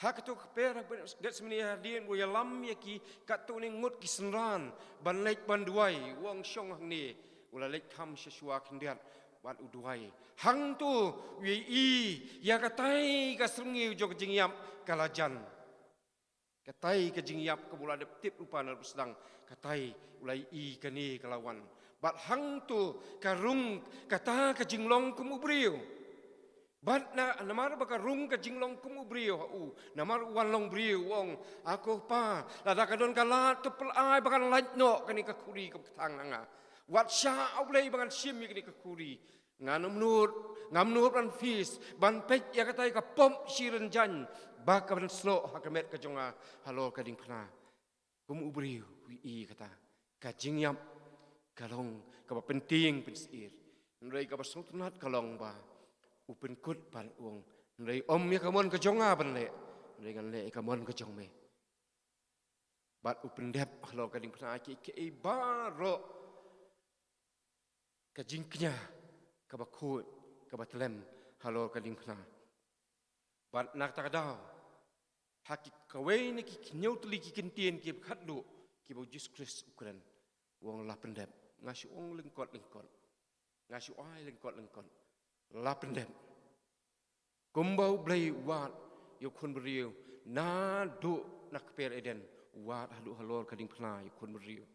Ha kato ka kper Getsemane hadien ba u ïalam ïa ki katto katne ngut ki synran ban leit ban duwai, u ong shong hangne, u la leit kham sha shuwa khyndiat bad u duwai. Hangto u ïohi ïa katai ka syrngiew jong ka jingïap ka la jan. Katai ka jingïap kaba u la dep tip lypa na ruh ba sdang, katai u la ïohi kane ka la wan. Bad hangto ka rung kata ka jinglong kum u briew. Bad na, namar ba ka rung ka jinglong kum u briew ha u, namar u wan long briew, u ong, a ko Pa, lada ka don ka lad to pynlait ba ngan lait noh kane ka khuri kaba kthang na nga. Wat shah, A Blei, ba ngan shim ïa kane ka khuri. Ngan ym nud, ngam nud ban fis, ban peit ïa katai ka pop shi rynjang ba ka ban snoh ha ka met ka jong nga halor ka diengphna. Kum u briew u ïohi kata ka jingïap ka long kaba pyntieng pynsyier. Hynrei kaba sngewtynnat ka long ba u pynkut bad u ong, hynrei ym ïa ka mon ka jong nga ban leh, hynrei ngan leh ïa ka mon ka jong me. Bad u pyndep halor ka diengphna kiei kiei baroh ka jingkñia kaba khuid kaba tlem halor ka diengphna. Bad na kata ka daw, ha ki kawei na ki khynñiewtylli ki kyntien kiba khatduh, kiba u Jisu Khrist u kren, u ong la pyndep. Nga shu ong lyngkot lyngkot, nga shu ai lyngkot lyngkot, la pyndep. Kumba U Blei u wad ïa u khun briew naduh na kper Eden, u wad haduh halor ka diengphna ïa u khun briew.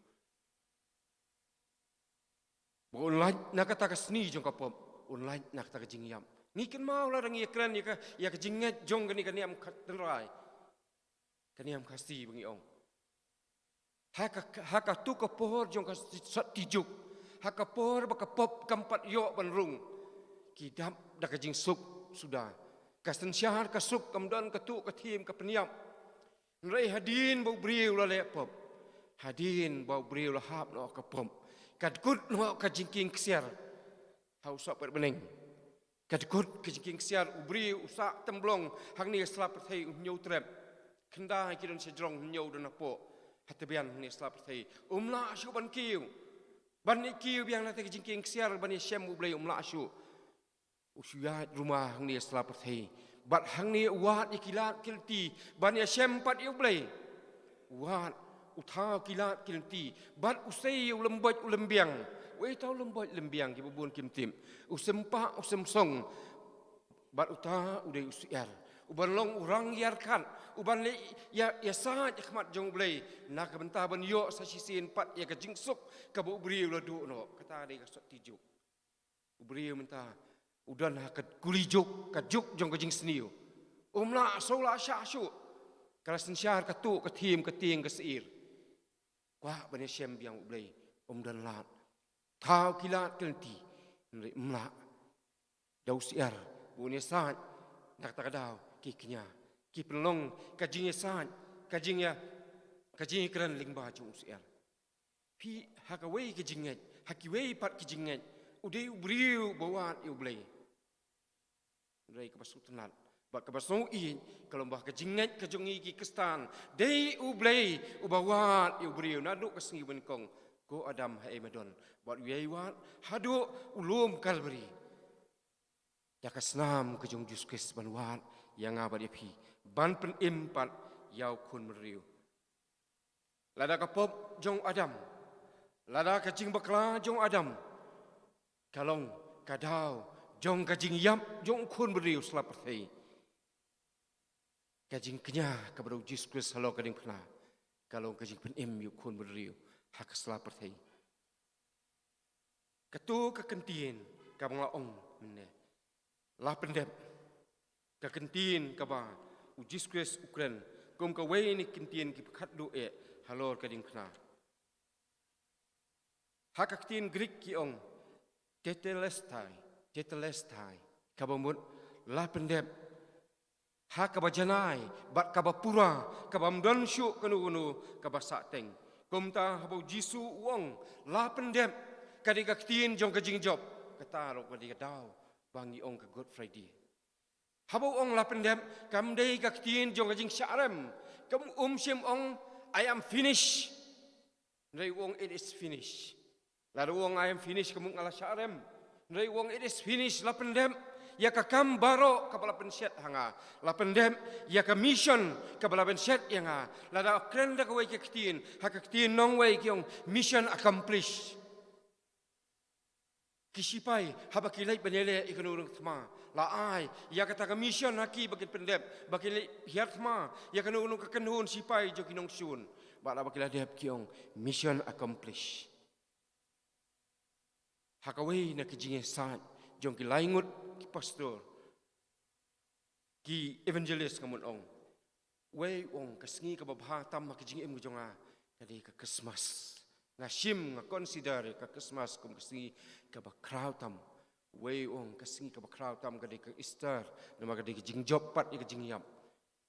Ba un lait na kata ka sni jong ka pop, un lait na kata ka jingïap. Ngi kynmaw lada ngi ïa kren ïa ka, ïa ka jingngeit jong kane ka niam ka tynrai, ka niam Khasi ba ngi ong. Ha ka, ha kato ka por jong ka sot ti juk, ha ka por ba ka pop kam pat ïoh ban rung, ki dap da ka jingsuk suda. Ka synshar ka suk, kam don kato ka thiem ka pynïap. Hynrei hadien ba u briew u la leh pop, hadien ba u briew u la hap noh ka pop, ka dkut noh ka jingkieng ksiar ha u sohpet bneng. Ka dkut ka jingkieng ksiar, u briew u sah tymblong hangne ha sla pyrthei, u hynñiew trep. Khyndai ki don sha jrong, hynñiew don hapoh ha tbian hangne ha sla pyrthei. Um lah shuh ban kiew, ban ïa kiew biang na kata ka jingkieng ksiar, ban ïashem U Blei, um lah shuh. U shu ïaid ruma hangne ha sla pyrthei. Bad hangne u wad ïa ki lad ki lynti ban ïashem pat ïa U Blei. U wad, u thaw ki lad ki lynti bad u sei ïa u lymboit u lymbiang. Uei uta u lymboit lymbiang kiba bun kim tip? U sympa, u symsong. Bad uta u dei u syiar, u ban long u rang ïarkhat, u ban leh ïa, ïasaid ïa khmat jong U Blei na ka bynta ban ïoh sa shisien pat ïa ka jingsuk kaba u briew u la duh noh. Kata dei ka sot ti juk. U briew mynta u don ha ka kuli juk, ka juk jong ka jingsniew. Um lah shuh, lah shah shuh. Ka la synshar kato ka thiem ka tieng ka syiar. Kwah ban ïashem biang U Blei, um don lad. Thaw ki lad ki lynti, hynrei um lah. Da u syiar, ba un ïasaid na kata ka daw ki kñia, ki pynlong ka jingïasaid, ka jingïa, ka jingïakren lyngba jong u syiar. Phi, ha kawei ka jingngeit, ha kiwei pat ki jingngeit, u dei u briew ba wad ïa U Blei. Hynrei kaba sngewtynnat bad kaba sngewieit ka long ba ka jingngeit ka jong ngi ki Khristan, dei U Blei uba wad ïa u briew naduh ka sngi ba nyngkong, ko Adam haei ba don, bad u ïai wad haduh u lum Kalbari. Da ka snam ka jong u Jisu Khrist ban wad ïa nga bad ïa phi, ban pynim pat ïa u khun briew. Lada ka pop jong u Adam, lada ka jingbakla jong u Adam ka long ka daw jong ka jingïap jong u khun briew sla pyrthei, ka jingkñia kaba da u Jisu Khrist halor ka diengphna ka long ka jingpynim ïa u khun briew ha ka sla pyrthei. Kato ka kyntien kaba nga ong mynne, la pyndep, ka kyntien kaba u Jisu Khrist u kren kum kawei na ki kyntien kiba khatduh eh halor ka diengphna. Ha ka ktien Greek ki ong tetelestai, tetelestai, kaba mut la pyndep, ha kaba janai bad kaba pura, kaba ym don shuh kano kano kaba sahteng. Kumta haba u Jisu u ong la pyndep, ka dei ka ktien jong ka jingjop, kata ruh ka dei ka daw ba ngi ong ka Good Friday. Haba u ong la pyndep, kam dei ka ktien jong ka jingshah rem. Kam, um shym ong, "I am finished." Hynrei u ong, "It is finished." Lada u ong, "I am finished," ka mut nga la shah rem. Hynrei u ong, "It is finished," la pyndep ïa ka kam baroh kaba la pynshet ha nga. La pyndep ïa ka mission kaba la pynshet ïa nga. Lada kren da kawei ka ktien, ha ka ktien nongwei ki ong, "Mission accomplished." Ki sipai, haba ki leit ban ïaleh ïa kano kano ka thma, la ai ïa kata ka mission ha ki ba kin pyndep, ba kin leit hiar thma ïa kano kano ka kynhun sipai jong ki nongshun. Bad haba ki la dep ki ong, "Mission accomplished." Ha kawei na ki jingïasaid jong ki lai ngut ki pastor, ki evangelist, nga mut ong, uwei u ong, "Ka sngi kaba bha tam ha ka jingim ka jong nga ka dei ka Christmas. Nga shim, nga consider ka Christmas kum ka sngi kaba khraw tam." Uwei u ong, "Ka sngi kaba khraw tam ka dei ka Easter, namar ka dei ka jingjop pat ïa ka jingïap."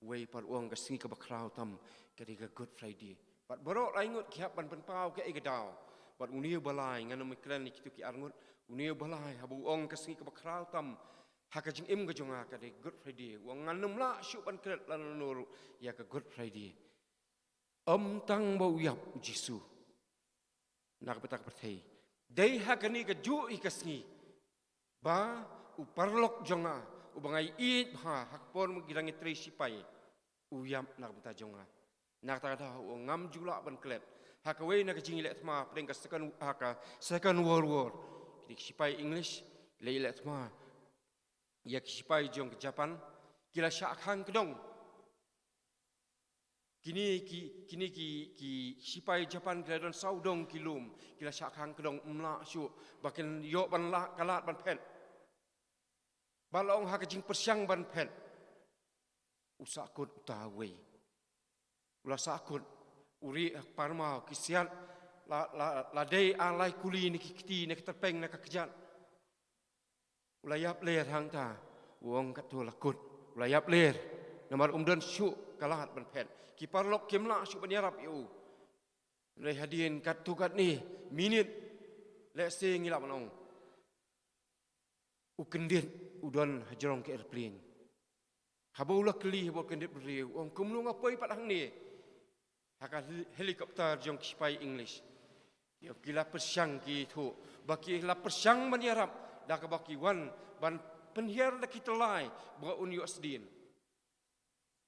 Uwei pat u ong, "Ka sngi kaba khraw tam ka dei ka Good Friday." Bad baroh lai ngut ki hap ban pynpaw kaei ka daw. Bad une uba lai, ngan ym kren ïa kito ki ar ngut, une uba lai haba u ong ka sngi kaba khraw tam ha ka jingim ka jong nga ka dei Good Friday, u ong, "Ngan ym lah shuh ban klet lano lano ruh ïa ka Good Friday." Ym tang ba u ïap u Jisu na ka bynta ka pyrthei, dei ha kane kajuh hi ka sngi ba u paralok jong nga, uba nga ïeit bha ha ka por ba ngi dang ïatrei sipai, u ïap na ka bynta jong nga. Na kata ka daw u ong ngam ju lah ban klet. Ha kawei na ka jingïaleh thma, pdeng ka second, ha ka Second World War, ki dei ki sipai English, la ïaleh thma ïa ki sipai jong ka Japan, ki la shah khang kdong. Kine ki, kine ki, ki sipai Japan ki la don saw dong ki lum, ki la shah khang kdong, ym lah shuh ba kin ïoh ban lah, ka lad ban phet. Ba la ong ha ka jingpyrshang ban phet, u sahkut uta uwei. U la sahkut, u rieh ha ka parmaw, ki siat la, la, la dei ar lai kuli na ki kti, na ki tyrpeng, na ka kjat. U la ïap ler hangta, u ong katto la kut. U la ïap ler, namar um don shuh ka lad ban phet. Ki paralok kim lah shuh ban ïarap ïa u. Hynrei hadien katto katne minit, lehse ngi lah ban ong, u kyndit u don hajrong ka airplane. Haba u la kylli haba u kyndit briew, u ong kumno nga poi pat hangne ha ka hel-, helicopter jong ki sipai English. Ïa, ki la pyrshang, ki ïathuh ba ki la pyrshang ban ïarap da kaba ki wan ban pynhiar da ki tyllai ba un ïoh sdien.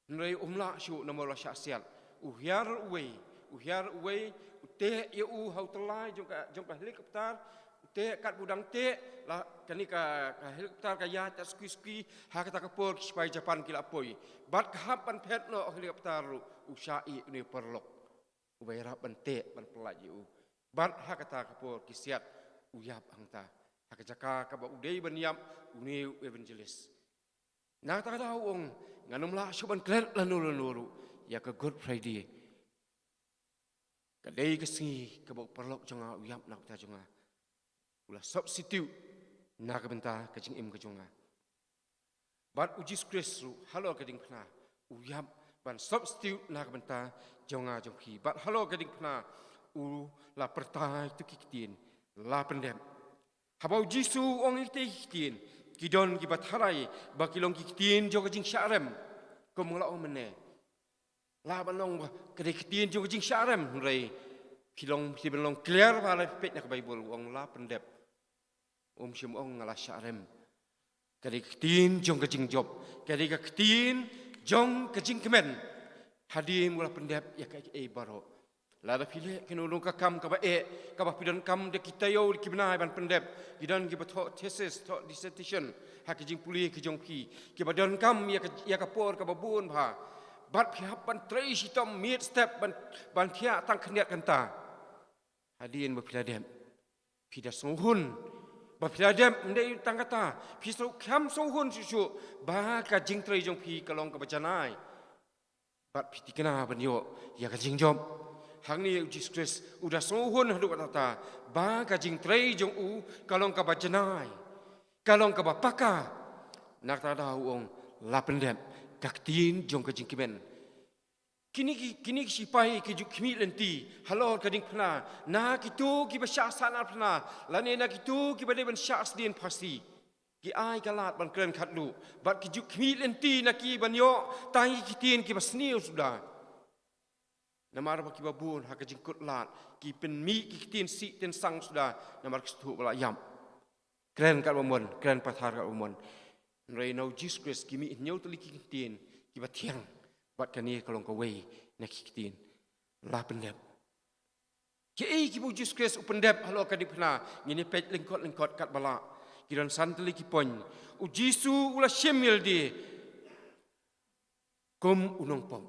Hynrei um lah shuh namar u la shah siat. U hiar uwei, u hiar uwei, u teh ïa u ha u tyllai jong ka, jong ka helicopter, u teh, katba u dang teh, la, kane ka, ka helicopter ka ïaid ta suki suki, ha kata ka por ki sipai Japan ki la poi. Bad ka hap ban phet noh helicopter ruh, u shah ïeh une u paralok uba ïarap ban teh, ban pyllait ïa u. Bad ha kata ka por ki siat, u ïap hangta ha ka jaka kaba u dei ban ïap une u evangelist. Na kata ka daw u ong, ngan ym lah shuh ban klet lano lano ruh ïa ka Good Friday. Ka dei ka sngi kaba u paralok jong nga u ïap na ka bynta jong nga. U la substitute na ka bynta ka jingim ka jong nga. Bad u Jisu Khrist ruh halor ka diengphna u ïap ban substitute na ka bynta jong nga jong phi. Bad halor ka diengphna u la pyrta ïa kito ki ktien, la pyndep. Haba u Jisu u ong ïa kita ki ktien, ki don kiba tharai ba ki long ki ktien jong ka jingshah rem. Kum nga la ong mynne, lah ban long ba ka dei ki ktien jong ka jingshah rem, hynrei phi long, phi long clear ba lada phi peit na ka Baibl, u ong la pyndep. Um shym ong nga la shah rem. Ka dei ka ktien jong ka jingjop, ka dei ka ktien jong ka jingkmen. Hadien ba u la pyndep ïa kaei kaei baroh. Lada phi leh kano kano ka kam kaba eh, kaba phi donkam da ki taïew da ki bnai ban pyndep, ki don kiba thoh thesis, thoh dissertation ha ka jingpule ka jong phi, kiba donkam ïa ka, ïa ka por kaba bun bha. Bad phi hap ban trei shitom miet step ban, ban thiah tang khyndiat kynta. Hadien ba phi la dep, phi da sngewhun ba phi la dep, ym dei tang kata, phi sngewkham sngewhun shuh shuh ba ka jingtrei jong phi ka long kaba janai. Bad phi thikna ban ïoh ïa ka jingjop. Hangne u Jisu Khrist u da sngewhun haduh katta ba ka jingtrei jong u ka long kaba janai, ka long kaba paka. Na kata ka daw u ong la pyndep, ka ktien jong ka jingkmen. Kine ki, kine ki sipai ki ju khmih lynti halor ka diengphna na kito kiba shah sahnarphna, na kito kiba naphna lane na kito kiba dei ban shah sdien phasi. Ki ai ka lad ban kren khatduh bad ki ju khmih lynti na ki ban ïoh tang ïa ki ktien kiba sniew suda. Namar ba kiba bun ha ka jingkut lad ki pynmih ki ktien sih ktien sang suda namar ki sngewthuh ba la ïap. Kren katba mon, kren pathar katba mon. Hynrei na u Jisu Khrist ki mih hynñiew tylli ki ktien kiba thiang. Bad kane ka long kawei na ki ktien, la pyndep. Kiei kiba u Jisu Khrist u pyndep halor ka diengphna, ngin ïa peit lyngkot lyngkot katba lah. Ki don san tylli ki point. U Jisu u la shim ïalade kum u nongpop.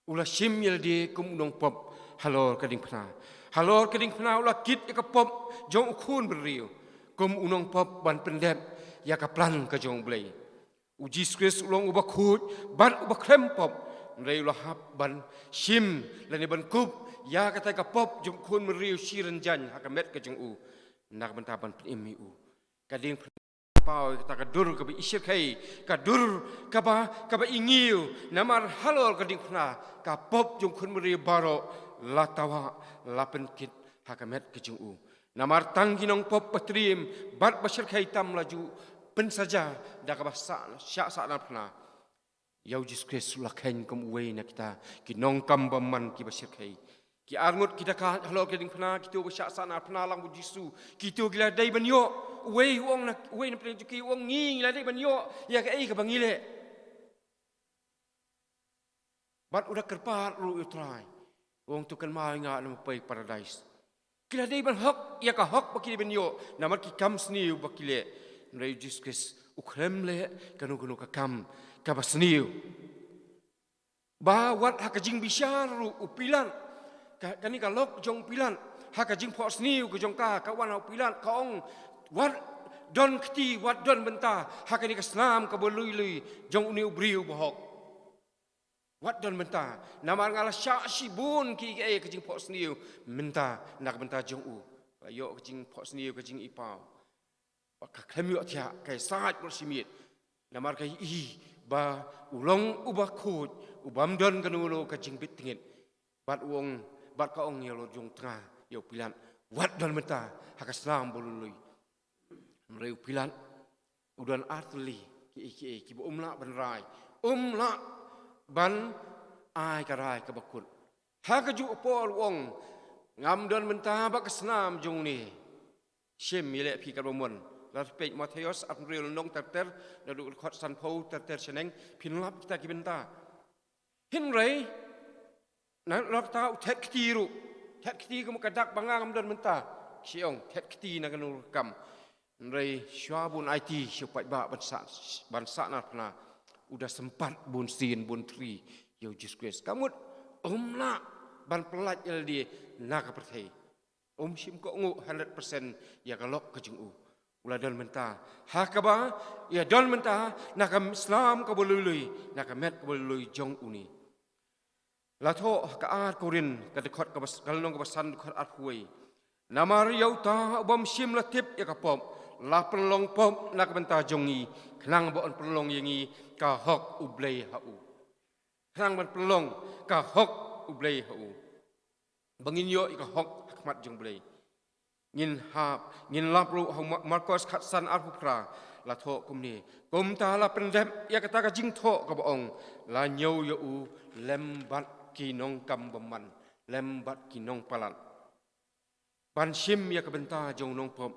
U la shim ïalade kum u nongpop halor ka diengphna. Halor ka diengphna u la kit ïa ka pop jong u khun bynriew kum u nongpop ban pyndep ïa ka plan ka jong U Blei. U Jisu Khrist u long uba khuid bad uba khlem pop. Hynrei u la hap ban shim lane ban kup ïa kata ka pop jong u khun bynriew shi rynjang ha ka met ka jong u, na ka bynta ban pynim ïa u. Ka diengphna paw ïa kata ka dur kaba i shyrkhei, ka dur kaba, kaba i ngiew, namar halor ka diengphna ka pop jong u khun bynriew baroh la tawah, la pynkit ha ka met ka jong u. Namar tang ki nongpop ba triem bad ba shyrkhei tam la ju pynsaja da kaba sah, shah sahnarphna. Ïa u Jisu Khrist u la kheiñ kum uwei na kita ki nongkam bymman kiba shyrkhei. Ki arngut ki dakha halor ka diengphna, kito ba shah sahnarphna lang bad u Jisu, kito ki la dei ban ïoh. Uwei u ong na, uwei na pdeng jong ki u ong, ngi, ngi la dei ban ïoh ïa kaei kaba ngi leh. Bad u da kyrpad ruh ïa u Trai, u ong, to kynmaw ïa nga ha pdeng paradais. Ki la dei ban hok ïa ka hok ba ki dei ban ïoh namar ki kam sniew ba ki leh. Hynrei u Jisu Khrist u khlem leh kano kano ka kam kaba sniew. Ba wat ha ka jingbishar ruh u Pilat, ka, kane ka lok jong u Pilat, ha ka jingphohsniew ka jong ka, ka wan ha u Pilat, ka ong, wat don kti, wat don bynta ha kane ka snam kaba lui lui jong une u briew bahok. Wat don bynta, namar nga la shah shibun kiei kiei ha ka jingphohsniew mynta na ka bynta jong u. Ka ïoh ka jingphohsniew, ka jingïohi paw. Ba ka khlem ïohthiah, ka ïasaid bad shimiet. Namar ka ïohi ba u long uba khuid, u bym don kano kano ka jingbit tyngeh. Bad u ong, bad ka ong ïa u Lord jong u tnga, ïa u Pilat, wat don bynta ha ka snam ba lui lui. Hynrei u Pilat u don artylli kiei kiei kiba um lah ban rai, um lah ban ai ka rai kaba kut. Ha kajuh ka por u ong, ngam don bynta bad ka snam jong une. Shim ïaleh phi katba mon. Lada phi peit Mathaios arphew lynnong, ter ter, naduh ka dkhot sanphew ter ter shaneng, phin lap kita ki bynta. Hynrei na, na kata u thet kti ruh. Thet kti kum ka dak ba nga ngam don bynta. Shi ong, thet kti na kano ka kam. Hynrei shuwa bun aiti sha u paidbah ban sah, ban sah narphna, u da sympat bun sien bun thri ïa u Jisu Khrist. Ka mut um lah ban pyllait ïa lade na ka pyrthei. Um shym kohnguh hundred percent ïa ka lok ka jong u. U la don bynta ha kaba ïa don bynta na ka snam kaba lui lui, na ka met kaba lui lui jong une. La thoh ha ka ar Korinth, ka dkhot kaba s-, ka lynnong kaba san, dkhot arphew wei. Namar ïa uta u bym shym la tip ïa ka pop, la pynlong pop na ka bynta jong ngi, khnang ba un pynlong ïa ngi ka hok U Blei ha u. Khnang ban pynlong ka hok U Blei ha u, ba ngin ïoh ïa ka hok ha khmat jong U Blei. Ngin hap, ngin lap ruh ha Ma-, Markos khatsan arphew phra, la thoh kumne. Kumta la pyndep ïa kata ka jingthoh kaba ong, la ñiew ïa u lem bad ki nongkam bymman, lem bad ki nongpalat, ban shim ïa ka bynta jong u nongpop.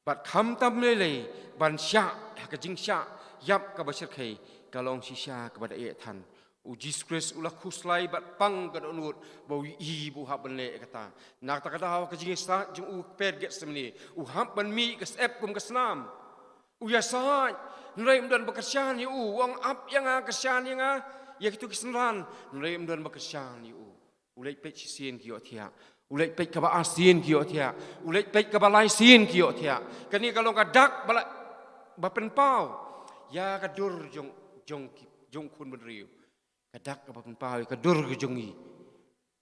Bad khamtam lei lei ban shah ha ka jingshah ïap kaba shyrkhei, ka long shisha kaba da eh than. U Jisu Khrist u la khuslai bad pang ka dohnud ba u ïohi ba u hap ban leh ïa kata. Na kata ka daw ha ka jingïasaid jong u ha ka kper Gethsemane, u hap ban mih ka syep kum ka snam. U ïasaid, hynrei ym don ba kyrshan ïa u, u ong, ap ïa nga, kyrshan ïa nga, ïa kito ki synran, hynrei ym don ba kyrshan ïa u. U leit peit shisien ki ïohthiah. U leit peit kaba arsien ki ïohthiah. U leit peit kaba laisien ki ïohthiah. Kane ka long ka dak ba la, ba pynpaw ïa ka dur jong, jong ki, jong u khun bynriew. Ka dak kaba pynpaw ïa ka dur ka jong ngi.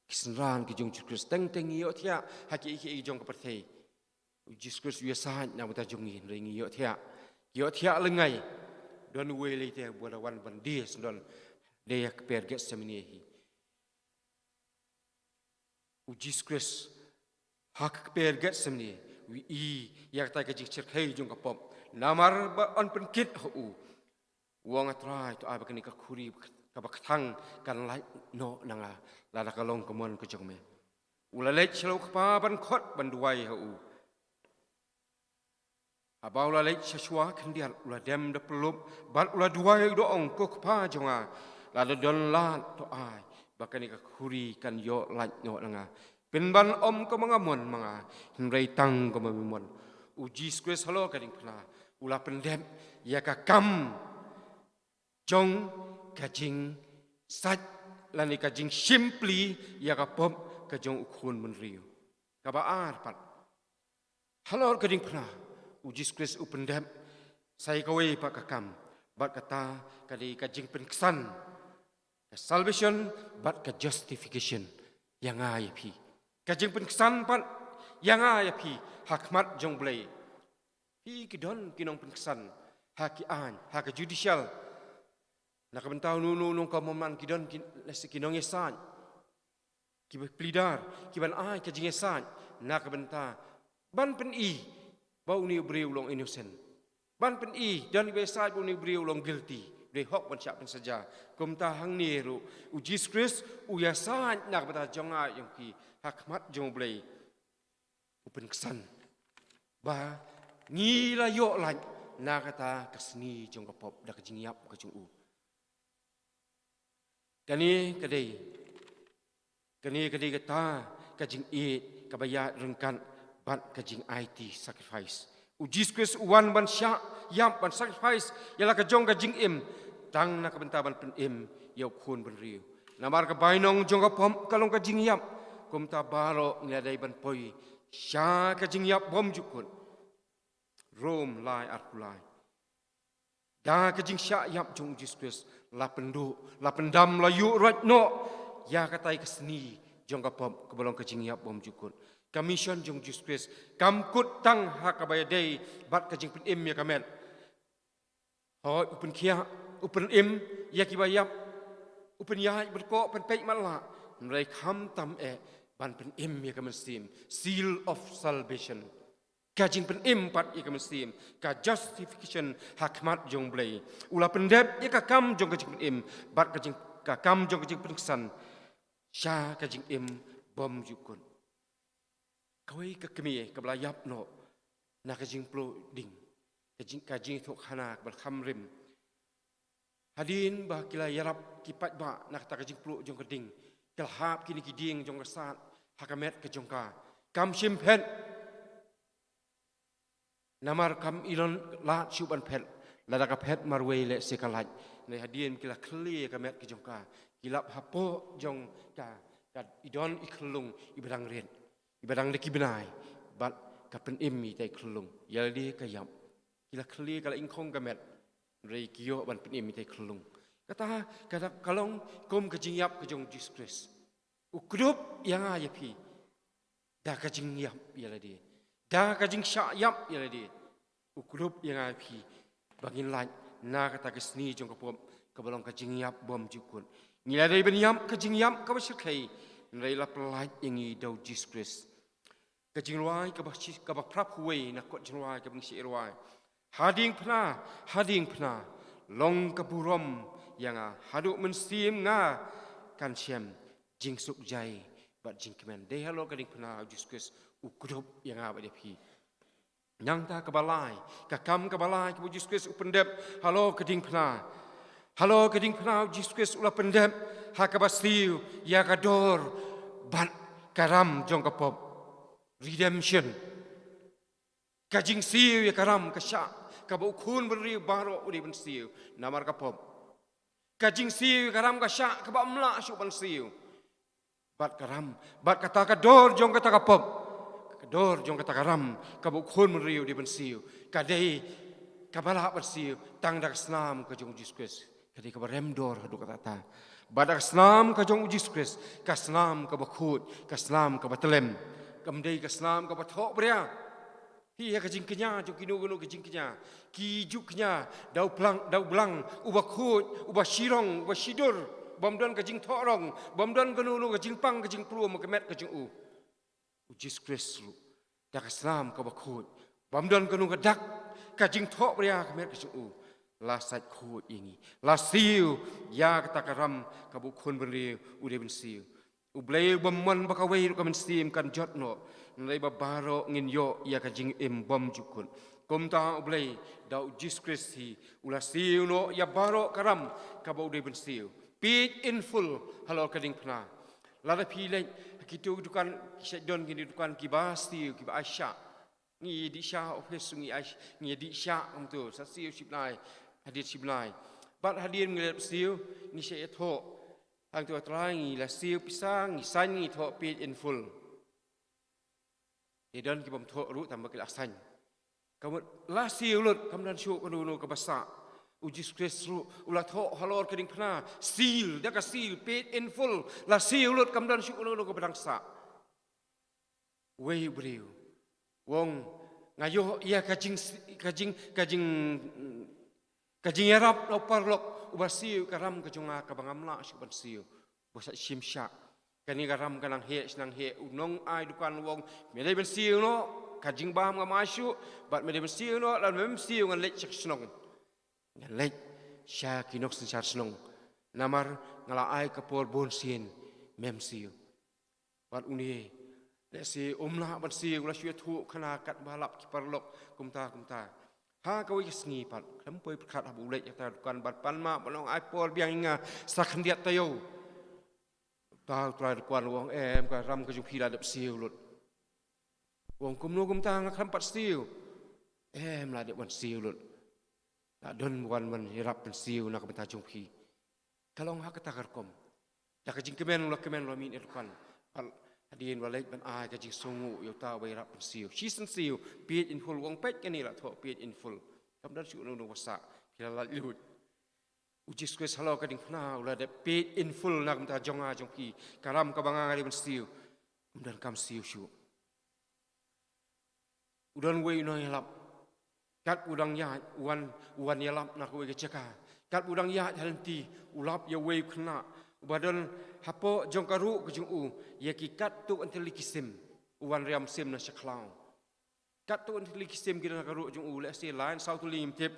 Ki synran ki jong u Jisu Khrist, teng teng ngi ïohthiah ha kiei kiei jong ka pyrthei. U Jisu Khrist u ïasaid na ka bynta jong ngi, hynrei ngi ïohthiah. Ki ïohthiah lyngngai. Don uwei lei te uba la wan ban die syndon, dei ha ka kper Gethsemane hi. U Jisu Khrist ha ka kper Gethsemane, u ïohi ïa kata ka jingshyrkhei jong ka pop. Namar ba un pynkit ha u, u ong, A Trai, to ai ba kane ka khuri kaba kthang kan lait noh na nga, lada ka long ka mon ka jong me. U la leit sha la u Kpa ban khot ban duwai ha u. Haba u la leit sha shuwa khyndiat, u la dem da pyllup bad u la duwai, u da ong, Ko Kpa jong nga, lada don lad, to ai ba kane ka khuri kan ïoh lait noh na nga. Pynban ym kumba nga mon ma nga, hynrei tang kumba me mon. U Jisu Khrist halor ka diengphna u la pyndep ïa ka kam jong ka jingsait lane ka jingshim pli ïa ka pop ka jong u khun bynriew. Kaba ar pat, halor ka diengphna, u Jisu Khrist u pyndep sa ïa kawei pat ka kam, bad kata ka dei ka jingpynksan, ka salvation bad ka justification ïa nga ïa phi. Ka jingpynksan pat ïa nga ïa phi ha khmat jong U Blei. Phi, ki don ki nongpynksan ha ki aiñ, ha ka judicial. Na ka bynta uno uno u nongkam bymman ki don ki, lehse ki nongïasaid, kiba pleader, kiban ai ka jingïasaid na ka bynta ban pyni ba une u briew u long innocent. Ban pyni, don kiba ïasaid ba une u briew u long guilty, u dei hok ban shah pynsaja. Kumta hangne ruh u Jisu Khrist u ïasaid na ka bynta jong nga jong phi ha khmat jong U Blei. U pynksan ba ngi la ïoh lait na kata ka sngi jong ka pop da ka jingïap ka jong u. Kane ka dei, kane ka dei kata ka jingïeit kaba ïaid ryngkat bad ka jingaiti sacrifice. U Jisu Khrist u wan ban shah ïap, ban sacrifice ïa la ka jong ka jingim, tang na ka bynta ban pynim ïa u khun bynriew. Namar ka bainong jong ka pop ka long ka jingïap. Kumta baroh ngi la dei ban poi sha ka jingïap bymjukut. Rom lai arphew lai. Da ka jingshah ïap jong u Jisu Khrist, la pynduh, la pyndam, la ïuh roit noh ïa katai ka sni jong ka pop kaba long ka jingïap bymjukut. Ka mission jong u Jisu Khrist kam kut tang ha kaba ïadei bad ka jingpynim ïa ka met. Hooid, u pynkhiah, u pynim ïa kiba ïap, u pynïaid bad ko pynpeit matlah, hynrei khamtam eh ban pynim ïa ka mynsiem, seal of salvation. Ka jingpynim pat ïa ka mynsiem, ka justification ha khmat jong Blei. U la pyndep ïa ka kam jong ka jingpynim bad ka jing, ka kam jong ka jingpynksan sha ka jingim bymjukut. Kawei ka kmie kaba la ïap noh na ka jingpluh ding, ka jing, ka jingthoh khana kaba la kham rim. Hadien ba ki la ïarap ki paidbah na kata ka jingpluh jong ka ding, ki la hap kine ki dieng jong ka sad ha ka met ka jong ka. Kam shym phet. Namar kam i don lad shuh ban phet. Lada ka phet marwei lehse ka lait. Hynrei hadien ki la khyllie ka met ka jong ka, ki lap hapoh jong ka, ka i don i khyllung iba dang rit, iba dang da ki bnai, bad ka pynim ïa itai i khyllung. Ïa lade ka ïap. Ki la khyllie, ka la ingkhong ka met, hynrei ki ïoh ban pynim ïa itai i khyllung. Kata, kata ka long kum ka jingïap ka jong u Jisu Khrist. U kdup ïa nga ïa phi da ka jingïap ïa lade, da ka jingshah ïap ïa lade. U kdup ïa nga ïa phi ba ngin lait na kata ka sni jong ka pop kaba long ka jingïap bymjukut. Ngi la dei ban ïap ka jingïap kaba shyrkhei, hynrei la pyllait ïa ngi da u Jisu Khrist. Ka jingrwai kaba shi, kaba phra phew wei na kot jingrwai kaba ngi shait rwai. Ha diengphna, ha diengphna, long ka burom ïa nga, haduh mynsiem nga kan shem jingsuk jai bad jingkmen. Dei halor ka diengphna u Jisu Khrist u kdup ïa nga bad ïa phi. Nangta kaba lai, ka kam kaba lai kaba u Jisu Khrist u pyndep halor ka diengphna. Halor ka diengphna u Jisu Khrist u la pyndep ha kaba siew ïa ka dor bad ka ram jong ka pop. Redemption. Ka jingsiew ïa ka ram ka shah kaba u khun bynriew baroh u dei ban siew namar ka pop. Ka jingsiew ïa ka ram ka shah kaba ym lah shuh ban siew. Bad ka ram, bad kata ka dor jong kata ka pop, ka dor jong kata ka ram kaba u khun bynriew u dei ban siew, ka dei kaba lah ban siew tang da ka snam ka jong u Jisu Khrist. Ka dei kaba rem dor haduh katta katta. Bad da ka snam ka jong u Jisu Khrist, ka snam kaba khuid, ka snam kaba tyllem. Kam dei ka snam kaba thohbria. Phi ïa ka jingkñia jong kino kino ka jingkñia. Ki ju kñia da u blang, da u blang uba khuid, uba shirong, uba shidur, bym don ka jingthohrong, bym don kano kano ka jingpang ka jingpluh ha ka met ka jong u. U Jisu Khrist ruh da ka snam kaba khuid, bym don kano ka dak ka jingthohbria ha ka met ka jong u, la sait khuid ïa ngi, la siew ïa kata ka ram kaba u khun bynriew u dei ban siew. U Blei u bym mon ba kawei ruh ka mynsiem kan jot noh, hynrei ba baroh ngin ïoh ïa ka jingim bymjukut. Kumta u Blei da u Jisu Khrist hi u la siew noh ïa baroh ka ram kaba u dei ban siew. Paid in full halor ka diengphna. Lada phi leit ha kito ki dukan, ki shait don kine ki dukan kiba siew, kiba ai shah. Ngi dih shah office, ngi ai, ngi dih shah kumto, sa siew shibnai, hadien shibnai. Bad hadien ngi leit siew, ngi shait ïathoh. Hangto ha Trai ngi la siew pisa, ngi sign, ngi thoh paid in full. Te don ki bym thoh ruh tang ba ki la sign. Ka mut la siew lut, kam don shuh kano kano kaba sah. U Jisu Khrist ruh u la thoh halor ka diengphna, seal, da ka seal, paid in full. La siew lut, kam don shuh kano kano kaba dang sah. Wei u briew u ong, nga ïoh ïa ka jing, ka jing, ka jing, ka jingïarap na u paralok uba siew ïa ka ram ka jong nga kaba ngam lah shuh ban siew. Ba sa shim shah. Kane ka ram ka nang heh, sha nang heh, u nongai dukan u ong, me dei ban siew noh, ka jingbam ngam ai shuh, bad me dei ban siew noh, lada mem siew ngan leit sha ka shnong. Ngan leit sha ki nongsynshar shnong. Namar nga la ai ka por bun sien mem siew. Bad une lehse um lah ban siew, u la shu ïathuh khana katba lap ki paralok kumta kumta. Ha kawei ka sngi pat, khlem poi pyrkhat haba u leit ïa kata ka dukan ban pan map, ban ong ai por biang ïa nga sa khyndiat taïew. Uta u trai dukan u ong, em, ka ram ka jong phi la dep siew lut. U ong kumno kumta, nga khlem pat siew. Em, la dep wan siew lut. La don wan ban ïarap ban siew na ka bynta jong phi. Ka long ha kata ka rukom. Da ka jingkmen u la kmen u la mih na dukan. Pat hadien u la leit ban ai ka jingsngewnguh ïa uta uba ïarap ban siew. Shisien siew, paid in full, u ong peit kane la thoh paid in full. Kam don shuh uno uno uba sah, ki la laitluid. U Jisu Khrist halor ka diengphna u la dep paid in full na ka bynta jong nga jong phi. Ka ram kaba nga nga dei ban siew, ym donkam siew shuh. U don uwei u nongïalap. Katba u dang ïaid, u wan, u wan ïalap na kawei ka jaka. Katba u dang ïaid ha lynti, u lap ïa uwei u khynnah uba don hapoh jong ka ruh ka jong u ïa ki katto katne tylli ki sim. U wan riam sim na sha khlaw. Katto katne tylli ki sim ki don ha ka ruh jong u, lehse lai saw tylli, ngim tip.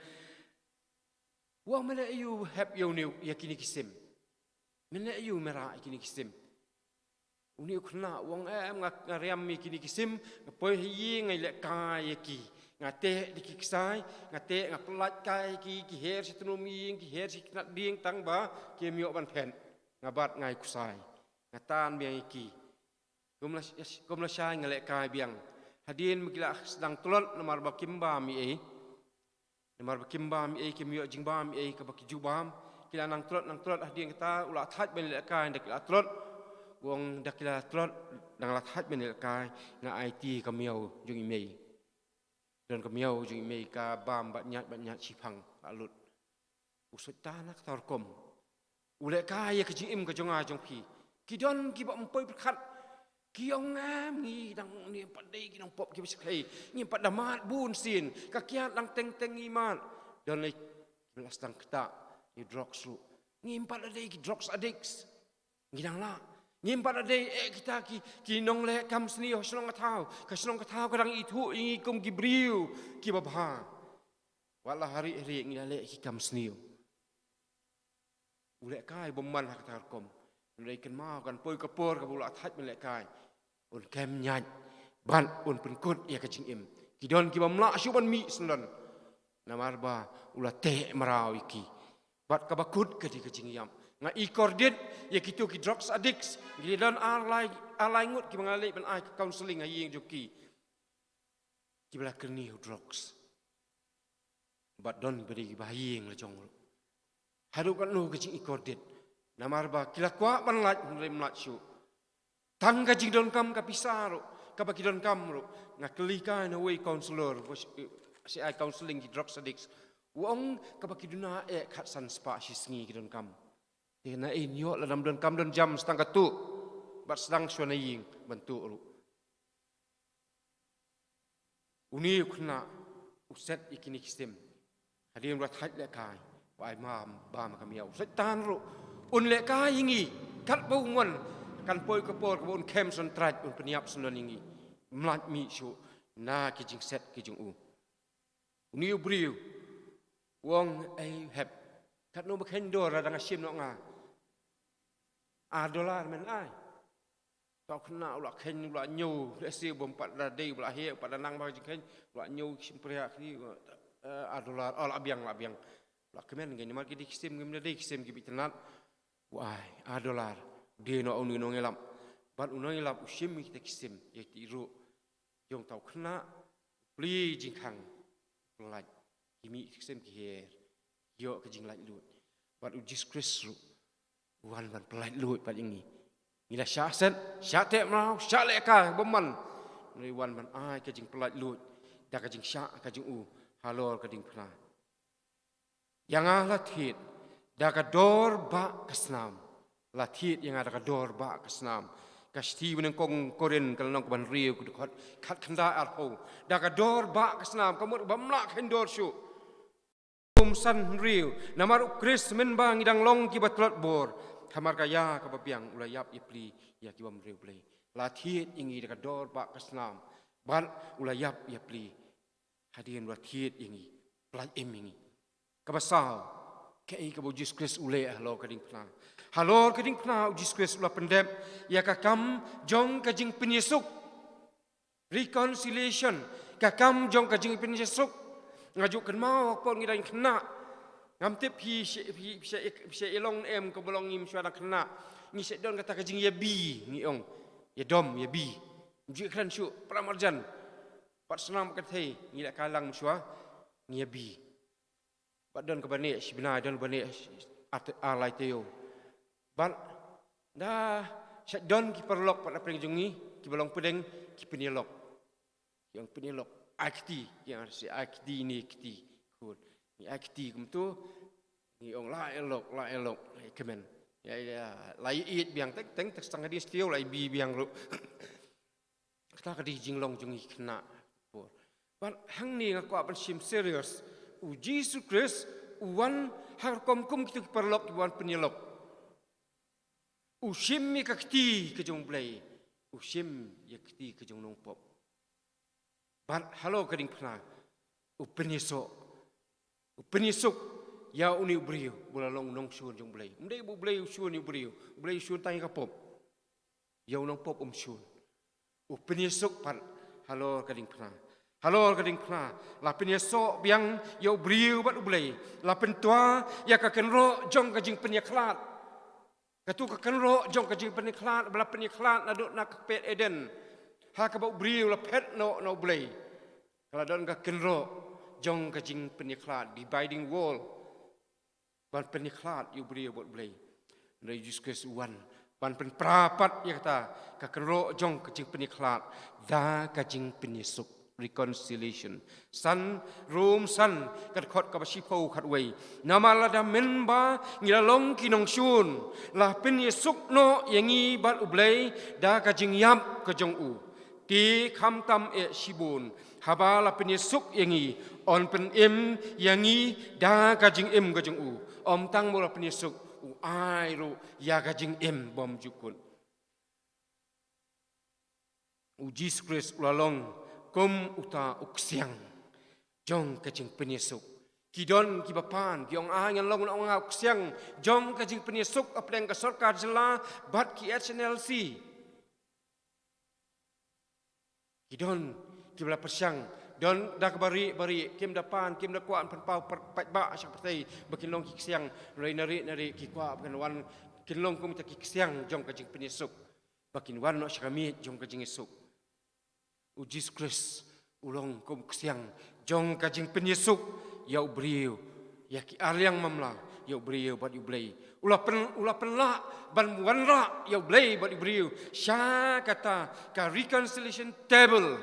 U ong, me leh aïu hep ïa une, ïa kine ki sim? Me leh aïu me rah ïa kine ki sim? Une u khynnah u ong, em, nga, nga riam ïa kine ki sim, nga poi ha ïing nga lehkai ïa ki. Nga teh da ki ksai, nga teh, nga pyllait kai ïa ki, ki her sha tnum ïing, ki her sha ki khynnah dieng, tang ba kim ïoh ban phet. Nga bat nga ïa ksai, nga tan biang ïa ki. Kum la, kum la shai nga lehkai biang. Hadien ba ki la sdang tlot namar ba kim bam ei ei. Namar ba kim bam ei ei, kim ïoh jingbam ei ei kaba ki ju bam. Ki la nang tlot, nang tlot, hadien kata u la thait ban lehkai, da ki la tlot. U ong da ki la tlot, dang la thait ban lehkai, nga aiti ka miaw jong i mei. Don ka miaw jong i mei ka bam bad ñiad bad ñiad, shiphang la lut. U Soitan ha kata ka rukom u lehkai ïa ka jingim ka jong nga jong phi. Ki don kiba ym poi pyrkhat. Ki ong, em, ngi dang, ngim pat dei ki nongpop kiba shyrkhei. Ngim pat da mad bun sien. Ka kiad dang teng teng ngi mad. Don lei kiba la sdang ktah ïa drugs ruh. Ngim pat da dei ki drugs addicts. Ngi dang lah. Ngim pat da dei, eh, kita ki, ki nongleh kam sniew ha shnong ka thaw. Ka shnong ka thaw ka dang ithuh ïa ngi kum ki briew kiba bha. Wat la ha rieh ha rieh ngi la leh ki kam sniew. U lehkai bymman ha kata ka rukom. Hynrei kynmaw, kan poi ka por kaba u la thait ban lehkai, un kem ñiad bad un pynkut ïa ka jingim. Ki don ki bym lah shuh ban mih syndon namar ba u la teh mraw ïa ki. Bad kaba kut ka dei ka jingïap. Nga i kordit ïa kito ki drugs addicts. Ngi don ar lai, ar lai ngut kiba nga leit ban ai ka counselling ha ïing jong ki, kiba la kyrni ha drugs. Bad don ba dei kiba ha ïing la jong ruh. Haduh katno ka jingïakor dit. Namar ba ki la kwah ban lait, hynrei ym lait shuh. Tang ka jingdonkam ka pisa ruh, kaba ki donkam ruh. Nga kylli kai na uwei u counselor, uba shi, shi ai counselling ki drug addicts. U ong kaba ki duna eh khatsan spah shi sngi ki donkam. Te na in ïoh lada ym donkam don jam, sdang ka tuh. Bad sdang shuwa na ïing ban tuh ruh. Une u khynnah u set ïa kine ki sim. Hadien ba la thait lehkai, ba ai bam, bam ka miaw. U Soitan ruh un lehkai ïa ngi, katba u mon, kan poi ka por kaba un khem syndon trai, un pynïap syndon ïa ngi. Ym lait mih shuh na ki jingset ki jong u. Une u briew u ong, ei hep, katno ba kheiñ dor lada nga shim noh nga? Ar dollar men ai. Uta u khynnah u la kheiñ, u la ñiew, lehse bym pat da dei, u la heh, u pat da nang ba ka jingkheiñ, u la ñiew ki shympriah kine, eh, ar dollar, oh, la biang, la biang. U la kmen, namar ki dei ki sim, ngim da dei ki sim kiba itynnad. U ai ar dollar, die noh ha une u nongïalap. Bad u nongïalap u shim ïa kita ki sim, ïa ki ruh jong uta u khynnah, plie jingkhang, pyllait, ki mih ki sim ki her, ïoh ka jinglaitluid. Bad u Jisu Khrist ruh u wan ban pyllaitluid pat ïa ngi. Ngi la shah set, shah teh mraw, shah lehkai bymman. Ngi wan ban ai ka jingpyllaitluid da ka jingshah ka jong u halor ka diengphna. Ïa nga la thied da ka dor bah ka snam. La thied ïa nga da ka dor bah ka snam. Ka shithi ba nyngkong Korinth ka lynnong kaba hynriew, ka dkhot khatkhyndai arphew. Da ka dor bah ka snam, ka mut bym lah kheiñ dor shuh. Kum san hynriew, namar u Khrist mynba ngi dang long kiba tlot bor, ha mar ka ïa kaba biang u la ïap ïa pli ïa ki bym riewblei. La thied ïa ngi da ka dor bah ka snam, bad u la ïap ïa pli. Hadien u la thied ïa ngi, pyllait im ïa ngi. Kaba saw, kaei kaba u Jisu Khrist u leh halor ka diengphna? Halor ka diengphna u Jisu Khrist u la pyndep ïa ka kam jong ka jingpynïasuk. Reconciliation, ka kam jong ka jingpynïasuk. Nga ju kynmaw ha ka por ngi dang khynnah. Ngam tip phi shu, phi, phi shu, phi shu ïa long em, ka ba long ngi mynshuwa dang khynnah. Ngi shu don kata ka jingïabi, ngi ong. Ïadom, ïabi. Ju kren shu, para marjan. Pat snam ka thei, ngi la ka lang mynshuwa, ngi ïabi. Bad don kaba neh shi bnai, don ba neh ar, ar lai taïew. Bad da shu don ki paralok pat na pdeng jong ngi, kiba long pdeng, ki pynïalok. Ki ong pynïalok, ai kti, ki ong shi ai kti ne kti. Khun. Ngi ai kti kumto, ngi ong la ïalok, la ïalok, la ïakmen. Ïa, ïa, la ïaieit biang teng, teng, teng tang hadien shi taïew la ïabi biang ruh. Kata ka dei jinglong jong ngi khynnah. Bad hangne nga kwah ban shim serious. U Jisu Khrist, u wan ha ka rukom kum kito ki paralok kiba wan pynïalok. U shim ïa ka kti ka jong u Blei. U shim ïa ka kti ka jong u nongpop. Bad halor ka diengphna, u pynïasoh, u pynïasuk ïa une u briew, ba u la long u nongshun jong u Blei. Ym dei ba u Blei u shun ïa u briew, u Blei u shun tang ïa ka pop. Ïa u nongpop um shun. U pynïasuk pat halor ka diengphna. Halor ka diengphna, la pynïasoh biang ïa u briew bad u Blei. La pyntwa ïa ka kynroh jong ka jingpynïakhlad. Kato ka kynroh jong ka jingpynïakhlad, ba la pynïakhlad naduh na ka kper Eden. Ha kaba u briew u la phet noh na u Blei. Ka la don ka kynroh jong ka jingpynïakhlad, dividing wall. Ban pynïakhlad ïa u briew bad u Blei. Hynrei u Jisu Khrist u wan ban pynpra pat ïa kata ka kynroh jong ka jingpynïakhlad da ka jingpynïasuk. Reconciliation. San, Rom san, ka dkhot kaba shiphew khatwei. Namar lada mynba ngi la long ki nongshun, la pynïasuk noh ïa ngi bad u Blei da ka jingïap ka jong u. Te khamtam eh shibun, haba la pynïasuk ïa ngi, yn pynim ïa ngi da ka jingim ka jong u. Ym tang ba la pynïasuk, u ai ruh ïa ka jingim bymjukut. U Jisu Khrist u la long kum uta u ksiang jong ka jingpynïasuk. Ki don kiba pan, ki ong ai ngan long, ong ai u ksiang jong ka jingpynïasuk hapdeng ka sorkar jylla bad ki H N L C. Ki don kiba la pyrshang, don da kaba rieh ba rieh, kim da pan, kim da kwah pynpaw paidbah sha ka pyrthei ba kin long ki ksiang, hynrei na rieh na rieh ki kwah ba kin wan, kin long kum kita ki ksiang jong ka jingpynïasuk. Ba kin wan noh sha ka miej jong ka jingïasuk. U Jisu Khrist u long kum ksiang jong ka jingpynïasuk ïa u briew, ïa ki arliang mamla, ïa u briew bad ïa u Blei. U la pyn, u la pynlah ban wanrah ïa u Blei bad ïa u briew sha kata ka reconciliation table,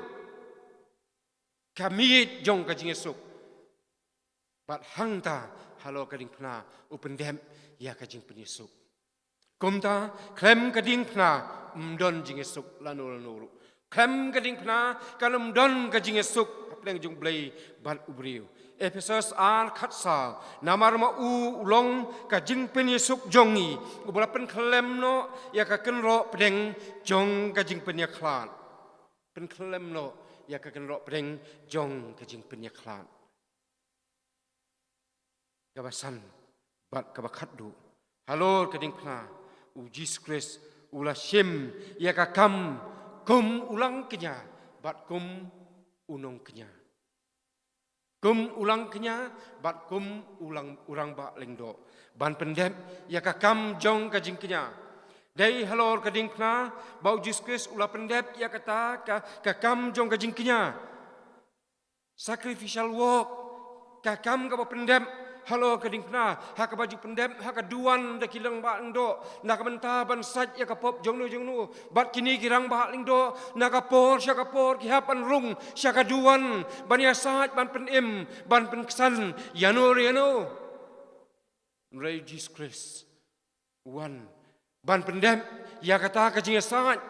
ka miej jong ka jingïasuk. Bad hangta halor ka diengphna u pyndep ïa ka jingpynïasuk. Kumta khlem ka diengphna ym don jingïasuk lano lano ruh. Khlem ka diengphna kan ym don ka jingïasuk hapdeng jong u Blei bad u briew. Ephesos ar khatsaw, namar ma u u long ka jingpynïasuk jong ngi, uba la pynkhlem noh ïa ka kynroh pdeng jong ka jingpynïakhlad. Pynkhlem noh ïa ka kynroh pdeng jong ka jingpynïakhlad. Kaba san bad kaba khatduh. Halor ka diengphna, u Jisu Khrist u la shim ïa ka kam kum u langkñia bad kum u nongkñia. Kum u langkñia bad kum u lang, u rangbah lyngdoh. Ban pyndep ïa ka kam jong ka jingkñia. Dei halor ka diengphna ba u Jisu Khrist u la pyndep ïa kata ka, ka kam jong ka jingkñia. Sacrificial work, ka kam kaba pyndep halor ka diengphna, ha kaba ju pyndep ha ka duwan da ki rangbah lyngdoh, na ka bynta ban sait ïa ka pop jongno jongno. Bad kine ki rangbah lyngdoh, na ka por sha ka por ki hap ban rung sha ka duwan ban ïasaid, ban pynim, ban pynksan ïano re ïano. Hynrei u Jisu Khrist u wan ban pyndep ïa kata ka jingïasaid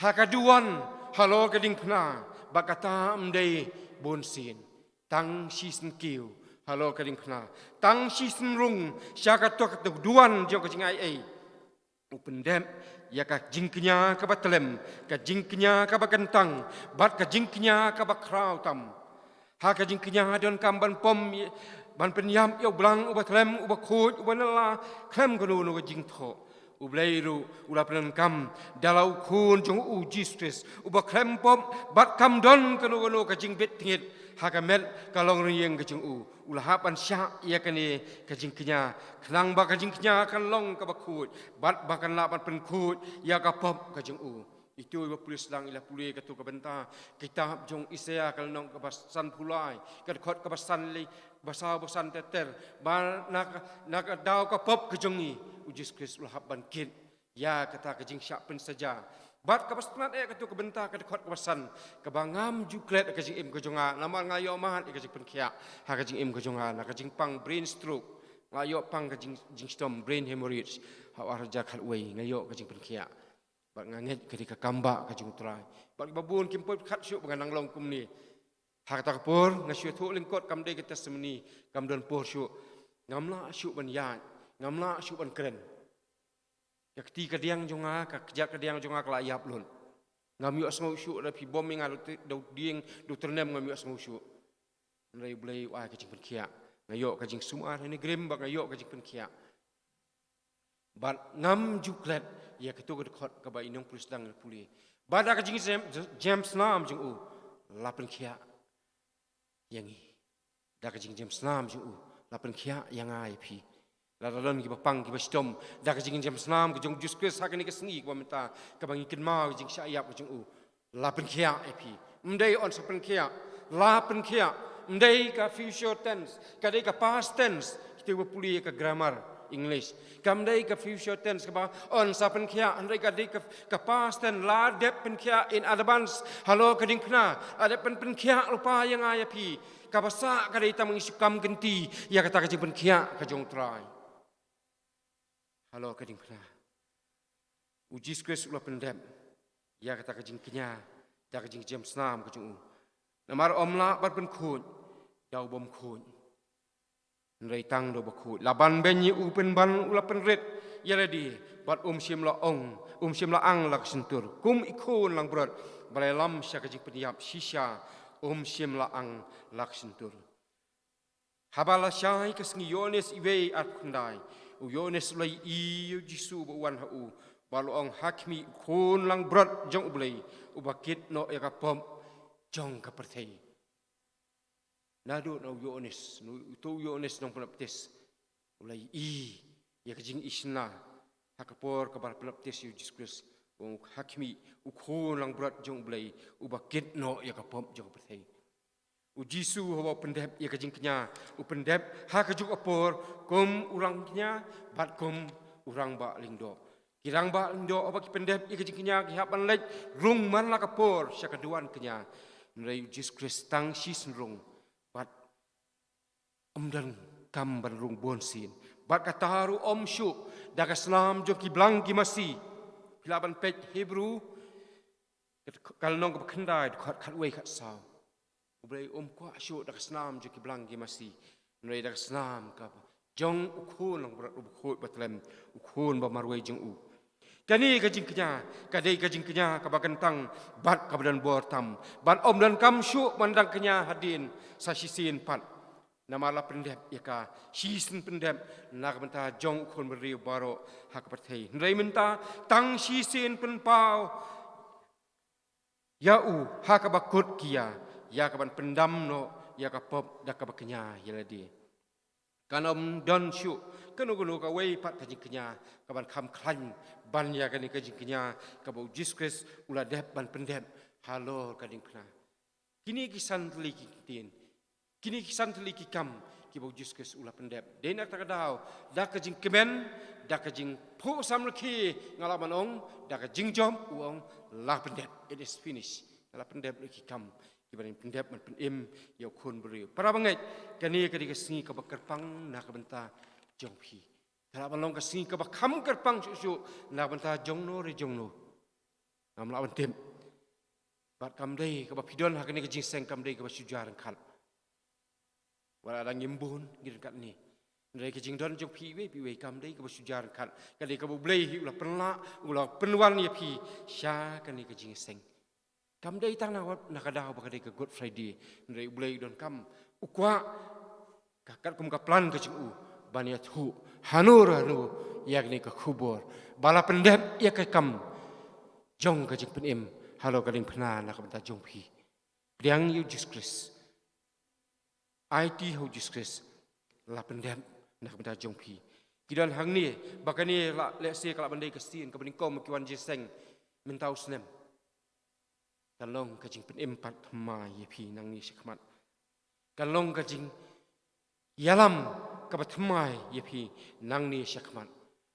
ha ka duwan halor ka diengphna, bad kata ym dei bunsien, tang shisien kiew halor ka diengphna, tang shisien rung sha kato ka duwan jong ka jingaiei. U pyndep ïa ka jingkñia kaba tlem, ka jingkñia kaba kyntang, bad ka jingkñia kaba khraw tam. Ha ka jingkñia donkam ban pom, ban pynïap ïa u blang uba tlem, uba khuid, uba nylla, khlem kano kano ka jingthoh. U Blei ruh u la pyndonkam da la u Khun jong u Jisu Khrist, uba khlem pop bad kam don kano kano ka jingbit tngit. ha ka met ka longrynieng ka jong u, u la hap ban shah ïa kane ka jingkñia, khnang ba ka jingkñia kan long kaba khuid, bad ba kan lah ban pynkhuid ïa ka pop ka jong u. Ito iba pule sdang i la pule katto ka bynta kitab jong Isaïah ka lynnong kaba sanphew lai, ka dkhot kaba san lei, ba saw ba san ter ter, ba na ka, na ka daw ka pop ka jong ngi, u Jisu Khrist u la hap ban kit ïa kata ka jingshah pynsaja. Bad kaba sngewtynnat eh katto ka bynta ka dkhot kaba san, kaba ngam ju klet ha ka jingim ka jong nga, namar nga ïoh mad ïa ka jingpynkhiah ha ka jingim ka jong nga, na ka jingpang brain stroke, nga ïoh pang ka jing, jingshitom brain hemorrhage ha u ar hajar khatwei, nga ïoh ka jingpynkhiah. Bad nga ngeit ka dei ka kam bah ka jong U Trai. Bad kiba bun kim pyrkhat shuh ba nga nang long kumne. Ha kata ka por nga shu ïathuh lyngkot, kam dei ka testimony, kam don por shuh. Ngam lah shuh ban ïaid, ngam lah shuh ban kren. Ka kti kadiang jong nga, ka kjat kadiang jong nga ka la ïap lut. Ngam ïohsngew shuh, da phi bom ïa nga da u ti-, da u dieng, da u tyrnem, ngam ïohsngew shuh. Hynrei U Blei u ai ka jingpynkhiah. Nga ïoh ka jingsumar ha ine i grim, bad nga ïoh ka jingpynkhiah. Bad ngam ju klet ïa kato ka dkhot kaba i nongpule sdang i la pule. Bad da ka jingjem, jem snam jong u, la pynkhiah ïa ngi. Da ka jingjem snam jong u, la pynkhiah ïa nga ïa phi. Lada don kiba pang kiba shitom, da ka jingjem snam ka jong u Jisu Khrist ha kane ka sngi kaba mynta, kaba ngi kynmaw ïa ka jingshah ïap ka jong u, la pynkhiah ïa phi. Ym dei yn sa pynkhiah, la pynkhiah. Ym dei ka future tense, ka dei ka past tense. Kita ba pule ïa ka grammar English, kam dei ka future tense kaba yn sa pynkhiah, hynrei ka dei ka, ka past tense, la dep pynkhiah in advance halor ka diengphna. La dep pyn, pynkhiah lypa ïa nga ïa phi. Kaba sah ka dei tang ba ngi shu kam kynti ïa kata ka jingpynkhiah ka jong U Trai halor ka diengphna. U Jisu Khrist u la pyndep ïa kata ka jingkñia da ka jingjem snam ka jong u. Namar ym lah ban pynkhuid da u bym khuid, hynrei tang da uba khuid. La ban beiñ ïa u pynban u la pynrit ïa lade, bad um shym la ong, um shym la ang la ka shyntur. Kum i khun langbrot ba la ïalam sha ka jingpynïap shisha, um shym la ang la ka shyntur. Haba la shai ka sngi, Ïoannis iwei arphew khyndai, u Ïoannis u la ïohi ïa u Jisu ba u wan ha u, bad u la ong, Ha khmih, u khun langbrot jong U Blei, uba kit noh ïa ka pop jong ka pyrthei. Naduh na u Ïoannis, na uto u Ïoannis nongpynbaptis, u la ïohi ïa ka jingisynei ha ka por kaba la pynbaptis ïa u Jisu Khrist. U ong, Ha khmih, u khun langbrot jong U Blei, uba kit noh ïa ka pop jong ka pyrthei. U Jisu haba u pyndep ïa ka jingkñia, u pyndep ha kajuh ka por kum u rangkñia bad kum u rangbah lyngdoh. Ki rangbah lyngdoh haba ki pyndep ïa ka jingkñia ki hap ban leit rung man la ka por sha ka duwan kñia. Hynrei u Jisu Khrist tang shisien rung, bad ym don kam ban rung bun sien. Bad kata ruh ym shuh, da ka snam jong ki blang ki masi. Phi lah ban peit Hebru ka lynnong kaba khyndai, dkhot khatwei khatsaw. U Blei um kwah shuh da ka snam jong ki blang ki masi, hynrei da ka snam ka jong u khun langbrot uba khuid ba tlem, u khun ba marwei jong u. Kane ka jingkñia ka dei ka jingkñia kaba kyntang bad kaba don bor tam. Bad ym donkam shuh ban dang kñia hadien sa shisien pat. Namar la pyndep ïa ka, shisien pyndep na ka bynta jong u khun bynriew baroh ha ka pyrthei. Hynrei mynta tang shisien pynpaw ïa u ha kaba kut ki ïa, ïa kaban pyndam noh ïa ka pop da kaba kñia ïa lade. Kan ym don shuh kano kano kawei pat ka jingkñia kaban kham khlaiñ ban ïa kane ka jingkñia kaba u Jisu Khrist u la dep ban pyndep halor ka diengphna. Kine ki san tylli ki ktien, kine ki san tylli ki kam kiba u Jisu Khrist u la pyndep. Dei na kata ka daw, da ka jingkmen, da ka jingphuh samrkhie, nga lah ban ong, da ka jingjop, u ong, la pyndep, it is finished. Nga la pyndep lut ki kam kiba dang pyndep ban pynim ïa u khun briew. Para bangeit, kane ka dei ka sngi kaba kyrpang na ka bynta jong phi. Ka lah ban long ka sngi kaba kham kyrpang shuh shuh na ka bynta jongno re jongno. Ngam lah ban tip. Bad kam dei kaba phi don ha kane ka jingïaseng, kam dei kaba shu jia ryngkat. Wat la dang im bun ngi ryngkat ne, hynrei ka jingdon jong phi iwei pa iwei kam dei kaba shu jia ryngkat. Ka dei kaba U Blei hi u la pynlah, u la pynwan ïa phi sha kane ka jingïaseng. Kam dei tang na wat na ka daw ba ka dei ka Good Friday, hynrei U Blei u donkam, u kwah ka katkum ka plan ka jong u ban ïathuh hano re hano ïa kane ka khubor ba la pyndep ïa ka kam jong ka jingpynim halor ka diengphna na ka bynta jong phi. Pdiang ïa u Jisu Khrist. Aiti ha u Jisu Khrist, la pyndep na ka bynta jong phi. Ki don hangne, ba kane la, lehse ka lah ban dei ka sien kaba nyngkong ma ki wan jingïaseng mynta u snem. Kan long ka jingpynim pat thymmai ïa phi nangne shakhmat. Kan long ka jingïalam kaba thymmai ïa phi nangne shakhmat.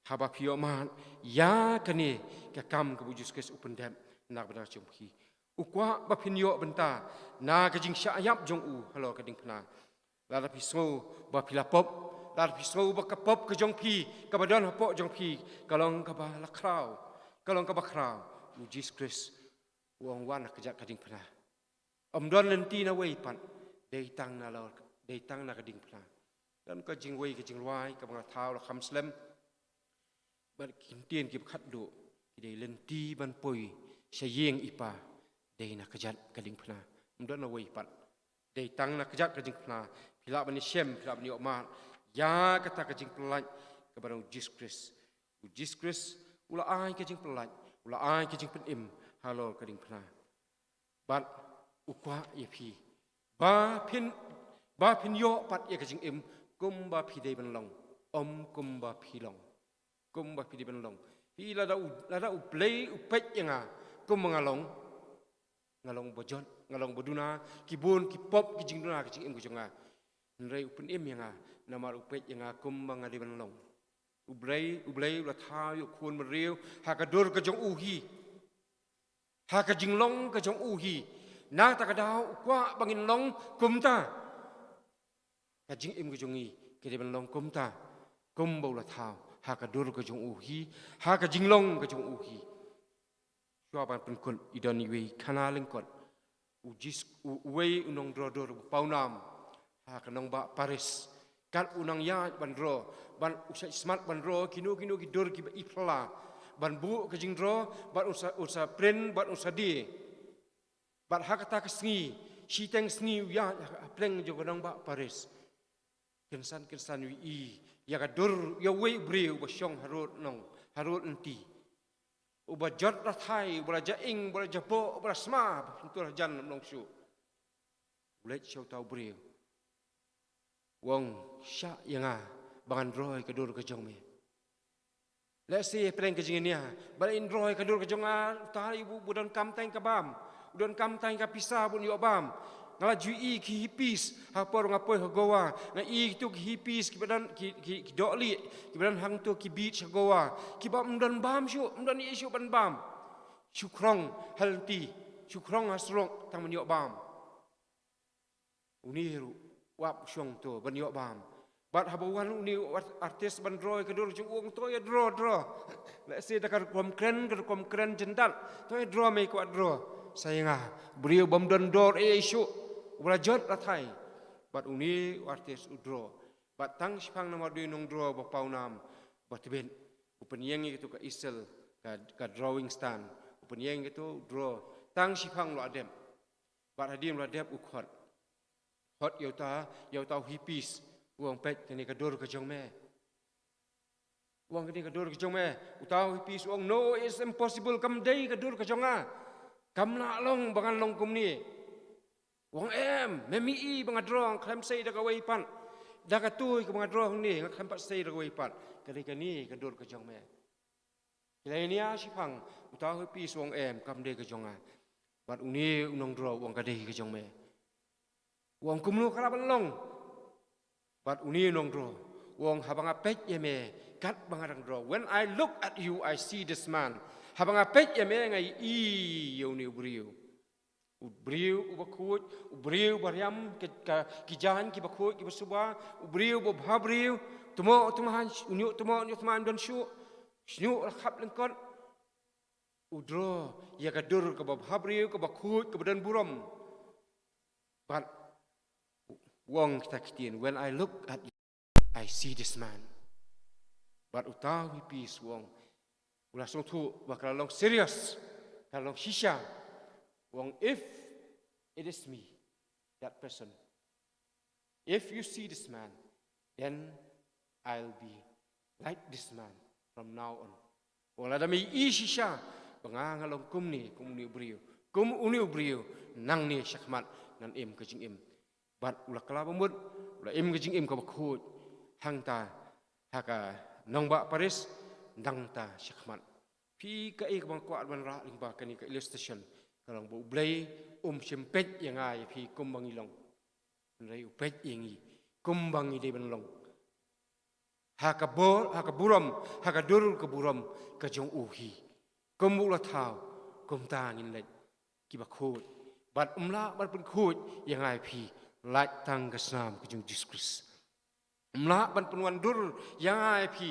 Haba phi ïohmad ïa kane ka kam kaba u Jisu Khrist u pyndep na ka bynta jong phi. U kwah ba phin ïoh bynta na ka jingshah ïap jong u halor ka diengphna. Lada phi sngew ba phi la pop, lada phi sngew ba ka pop ka jong phi, kaba don hapoh jong phi, ka long kaba la khraw, ka long kaba khraw, u Jisu Khrist u ong, wan ha kjat ka diengphna. Ym don lynti nawei pat, dei tang na la, dei tang na ka diengphna. Don ka jingwei ka jingrwai kaba nga thaw la kham slem. Bad ki ktien kiba khatduh ki dei, lynti ban poi sha ïing i Pa dei na kjat ka diengphna. Ym don nawei pat, dei tang na kjat ka diengphna. Phi lah ban ïashem, phi lah ban ïohmad ïa kata ka jingpyllait kaba na u Jisu Khrist. U Jisu Khrist u la ai ka jingpyllait, u la ai ka jingpynim halor ka diengphna. Bad u kwah ïa phi ba phin, ba phin ïoh pat ïa ka jingim kumba phi dei ban long, ym kumba phi long. Kumba phi dei ban long. Phi, lada u, lada U Blei u peit ïa nga kumba nga long, nga long ba jot, nga long ba duna ki bun ki pop ki jingduna ki jingim ka jong nga. Hynrei u pynim ïa nga namar u peit ïa nga kumba nga dei ban long. U Blei, U Blei u la thaw ïa u khun bynriew ha ka dur ka jong u hi, ha ka jinglong ka jong u hi. Na kata ka daw u kwah ba ngin long kumta. Ka jingim ka jong ngi ka dei ban long kumta, kumba u la thaw ha ka dur ka jong u hi, ha ka jinglong ka jong u hi. Shuwa ban pynkut, i don iwei i khana lyngkot. U Jis, u, uwei u nongdro dur ba pawnam ha ka nongbah Paris. Katba u nang ïaid ban dro, bad u sa smat ban dro kino kino ki dur kiba i phylla, ban buh ka jingdro, bad un sa, un sa print, bad un sa die. Bad ha kata ka sngi, shiteng sngi u ïaid ha, ha pdeng jong ka nongbah Paris. Kynsan kynsan u ïohi ïa ka dur ïa uwei u briew ba shong harud nong, harud lynti. Uba jot rathai, uba la jaing, uba la jaboh, uba la sma, ba pyntur hajan ym long shuh. U leit sha uta u briew. U ong, shah ïa nga ba ngan dro ïa ka dur ka jong me. Lehse pdeng ka jingïania, ba la in dro ïa ka dur ka jong nga, uta u, u donkam tang ka bam, u donkam tang ka pisa ban ïoh bam. Nga la ju ïohi ki hippies ha por nga poi ha Goa, nga ïohi kito ki hippies kiba don ki, ki, ki dohlieh kiba don hangto ki beach ha Goa, kiba ym don bam shuh, ym don ei ei shuh ban bam. Shu khrong ha lynti, shu khrong ha surok tang ban ïoh bam. Une ruh u ap u shong to ban ïoh bam. Bad haba wan une u art-, artist ban dro ïa ka dur jong u, u ong, to ïa dro, dro. Lehse da ka rukom kren, ka rukom kren jyndat. To ïa dro, mei kwah dro sa ïa nga. Briew bym don dor ei ei shuh, uba la jot rathai. Bad une u artist u dro. Bad tang shiphang namar u dei u nongdro ba pawnam, ba tbit, u pynïeng ïa kato ka easel, ka, ka drawing stand. U pynïeng ïa kato, u dro. Tang shiphang u la dep. Bad hadien u la dep u khot. Khot ïa uta, ïa uta u hippies. U ong, peit, kane ka dur ka jong me. U ong, kane ka dur ka jong me. Uta u hippies u ong, no, it's impossible, kam dei ka dur ka jong nga. Kam lah long ba ngan long kumne. U ong, em, mem ïohi ba nga dro, nga khlem sei da kawei pat. Da kato kaba nga dro hangne, nga khlem pat sei da kawei pat. Ka dei kane ka dur ka jong me. Ki la ïania shiphang, uta u hippies u ong, em, kam dei ka jong nga. Bad une u nongdro u ong, ka dei ka jong me. U ong, kumno ka lah ban long? Bad une u nongdro u ong, haba nga peit ïa me katba nga dang dro, when I look at you, I see this man. Haba nga peit ïa me, nga ïohi ïa une u briew. U briew uba khuid, u briew ba riam, ki, ka, ki jaiñ kiba khuid kiba suba, u briew uba bhabriew, tmoh tmaiñ, u ñiuh tmoh ñiuh tmaiñ ym don shuh, shñiuh la khap lyngkot. U dro ïa ka dur kaba bhabriew, kaba khuid, kaba don burom. Bad u ong kita ki ktien, when I look at you, I see this man. Bad uta u hippies u ong, u la sngewthuh ba ka la long serious, ka la long shisha. U ong, if it is me, that person, if you see this man, then I'll be like this man from now on. U ong, lada me ïohi shisha ba nga nga long kumne, kum une u briew, kum une u briew, nangne shakhmat ngan im ka jingim. Bad u la kylla ba mut, u la im ka jingim kaba khuid, hangta ha ka nongbah Paris, nangta shakhmat. Phi kaei kaba nga kwah ban rah lyngba kane ka illustration, ka long ba U Blei um shym peit ïa nga ïa phi kumba ngi long. Hynrei u peit ïa ngi kumba ngi dei ban long. Ha ka bor, ha ka burom, ha ka dur ka burom ka jong u hi. Kumba u la thaw, kumta ngin leit kiba khuid. Bad um lah ban pynkhuid ïa nga ïa phi, lait tang ka snam ka jong u Jisu Khrist. Um lah ban pynwan dur ïa nga ïa phi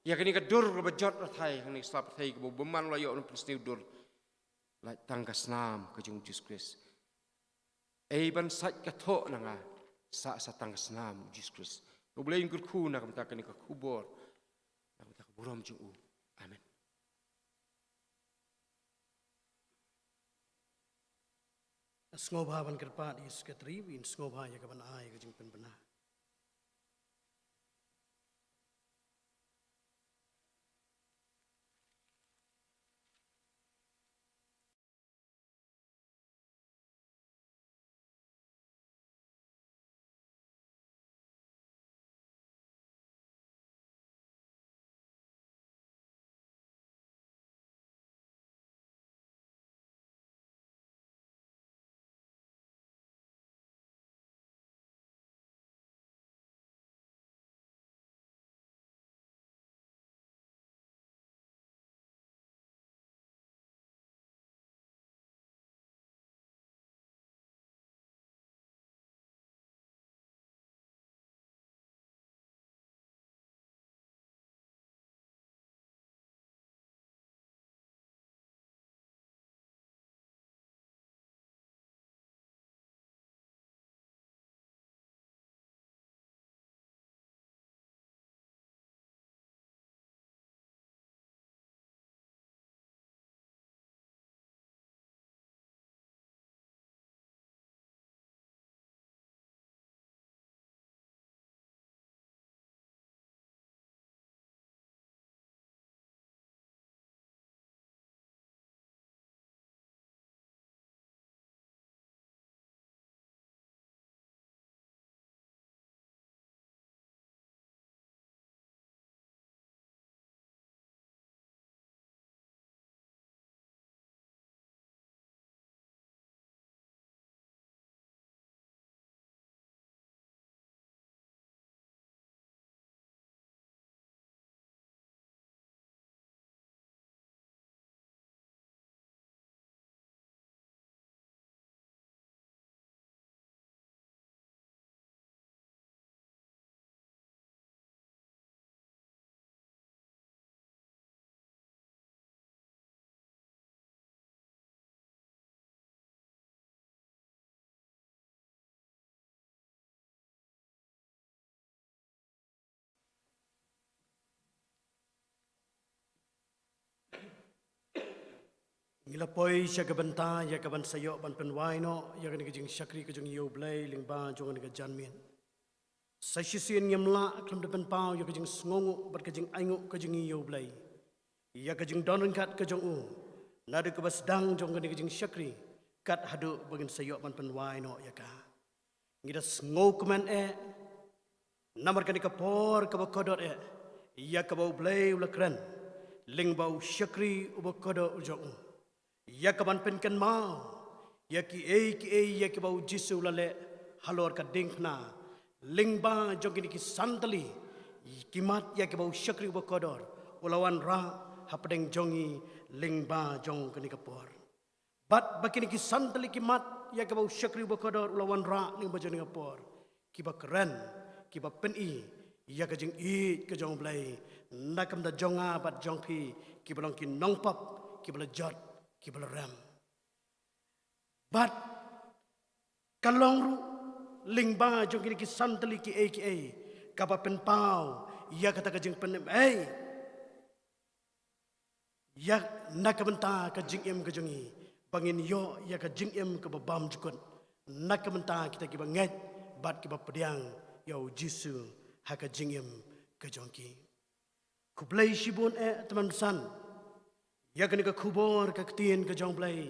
ïa kane ka dur kaba jot rathai hangne sla pyrthei kaba u bymman u la ïoh ban pynsniew dur. Lait tang ka snam ka jong u Jisu Khrist. Ei ban sait ka thoh na nga, sah sa tang ka snam u Jisu Khrist. Ko Blei un kyrkhu na ka bynta kane ka khubor, na ka bynta ka burom jong u. Amen. Sngewbha ban kyrpad ïa u Secretary, ban sngewbha ïa ka ban ai ka jingpynbna. Ngi la poi sha ka bynta ïa ka ban sa ïoh ban pynwai noh ïa kane ka jingshakri ka jong ïa U Blei lyngba jong kane ka janmiet. Sa shisien ngim lah khlem da pynpaw ïa ka jingsngewnguh bad ka jingainguh ka jong ngi ïa U Blei, ïa ka jingdon ryngkat ka jong u, naduh kaba sdang jong kane ka jingshakri kat haduh ba ngin sa ïoh ban pynwai noh ïa ka. Ngi da sngewkmen eh namar kane ka por kaba kordor eh ïa kaba U Blei u la kren lyngba u shakri uba kordor u jong u, ïa ka ban pynkynmaw ïa kiei kiei ïa kiba U Jisu u la leh halor ka diengphna lyngba jong kine ki san tylli ki mat ïa kiba u shakri uba kordor u la wanrah hapdeng jong ngi lyngba jong kane ka por. Bad ba kine ki san tylli ki mat ïa kiba u shakri uba kordor u la wanrah lyngba jong kane ka por, kiba kren, kiba pyni ïa ka jingïeit ka jong U Blei na ka bynta jong nga bad jong phi kiba long ki nongpop, kiba la jot, kiba la rem. Bad ka long ruh lyngba jong kine ki san tylli kiei kiei kaba pynpaw ïa kata ka jingpynim ei ïa na ka bynta ka jingim ka jong ngi, ba ngin ïoh ïa ka jingim kaba bymjukut na ka bynta kita kiba ngeit bad kiba pdiang ïa U Jisu ha ka jingim ka jong ki. Khublei shibun eh tymmen basan ïa kane ka khubor ka ktien ka jong U Blei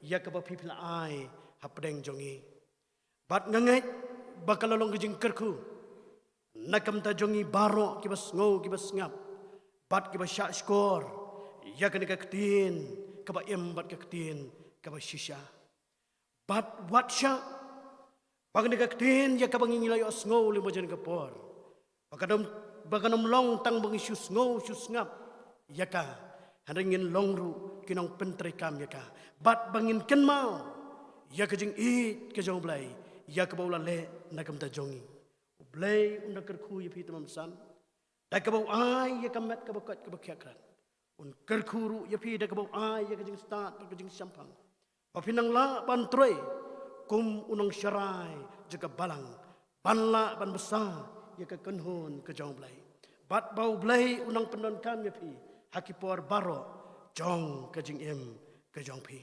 ïa kaba phi phi la ai hapdeng jong ngi. Bad nga ngeit ba ka la long ka jingkyrkhu na ka bynta jong ngi baroh kiba sngew kiba sngap bad kiba shahshkor ïa kane ka ktien kaba im bad ka ktien kaba shisha. Bad wat shah ba kane ka ktien ïa kaba ngi la ïohsngew lyngba jong ka por, ba kan ym, ba kan ym long tang ba ngi shu sngew shu sngap ïa ka, hynrei ngin long ruh ki nongpyntreikam ïa ka, bad ba ngin kynmaw ïa ka jingïeit ka jong U Blei ïa kaba u la leh na ka bynta jong ngi. U Blei un da kyrkhu ïa phi, te mem san, da kaba u ai ïa ka met kaba koit kaba khiah krat. Un kyrkhu ruh ïa phi da kaba u ai ïa ka jingstad bad ka jingshemphang, ba phin nang lah ban trei kum u nongsharai jong ka balang, ban lah ban bsa ïa ka kynhun ka jong U Blei. Bad ba U Blei un nang pyndonkam ïa phi ha ki por baroh jong ka jingim ka jong phi.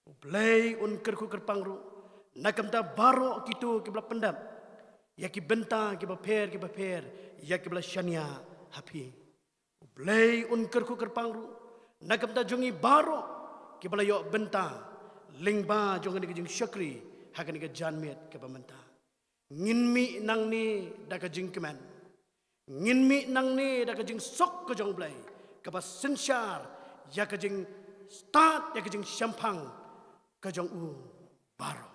U Blei un kyrkhu kyrpang ruh na ka bynta baroh kito kiba la pyndep ïa ki bynta kiba pher kiba pher ïa kiba la shaniah ha phi. U Blei un kyrkhu kyrpang ruh na ka bynta jong ngi baroh kiba la ïoh bynta lyngba jong kane ka jingshakri ha kane ka janmiet kaba mynta. Ngin mih nangne da ka jingkmen. Ngin mih nangne da ka jingsuk ka jong U Blei, kaba synshar ïa ka jingstad, ïa ka jingshemphang ka jong u baroh.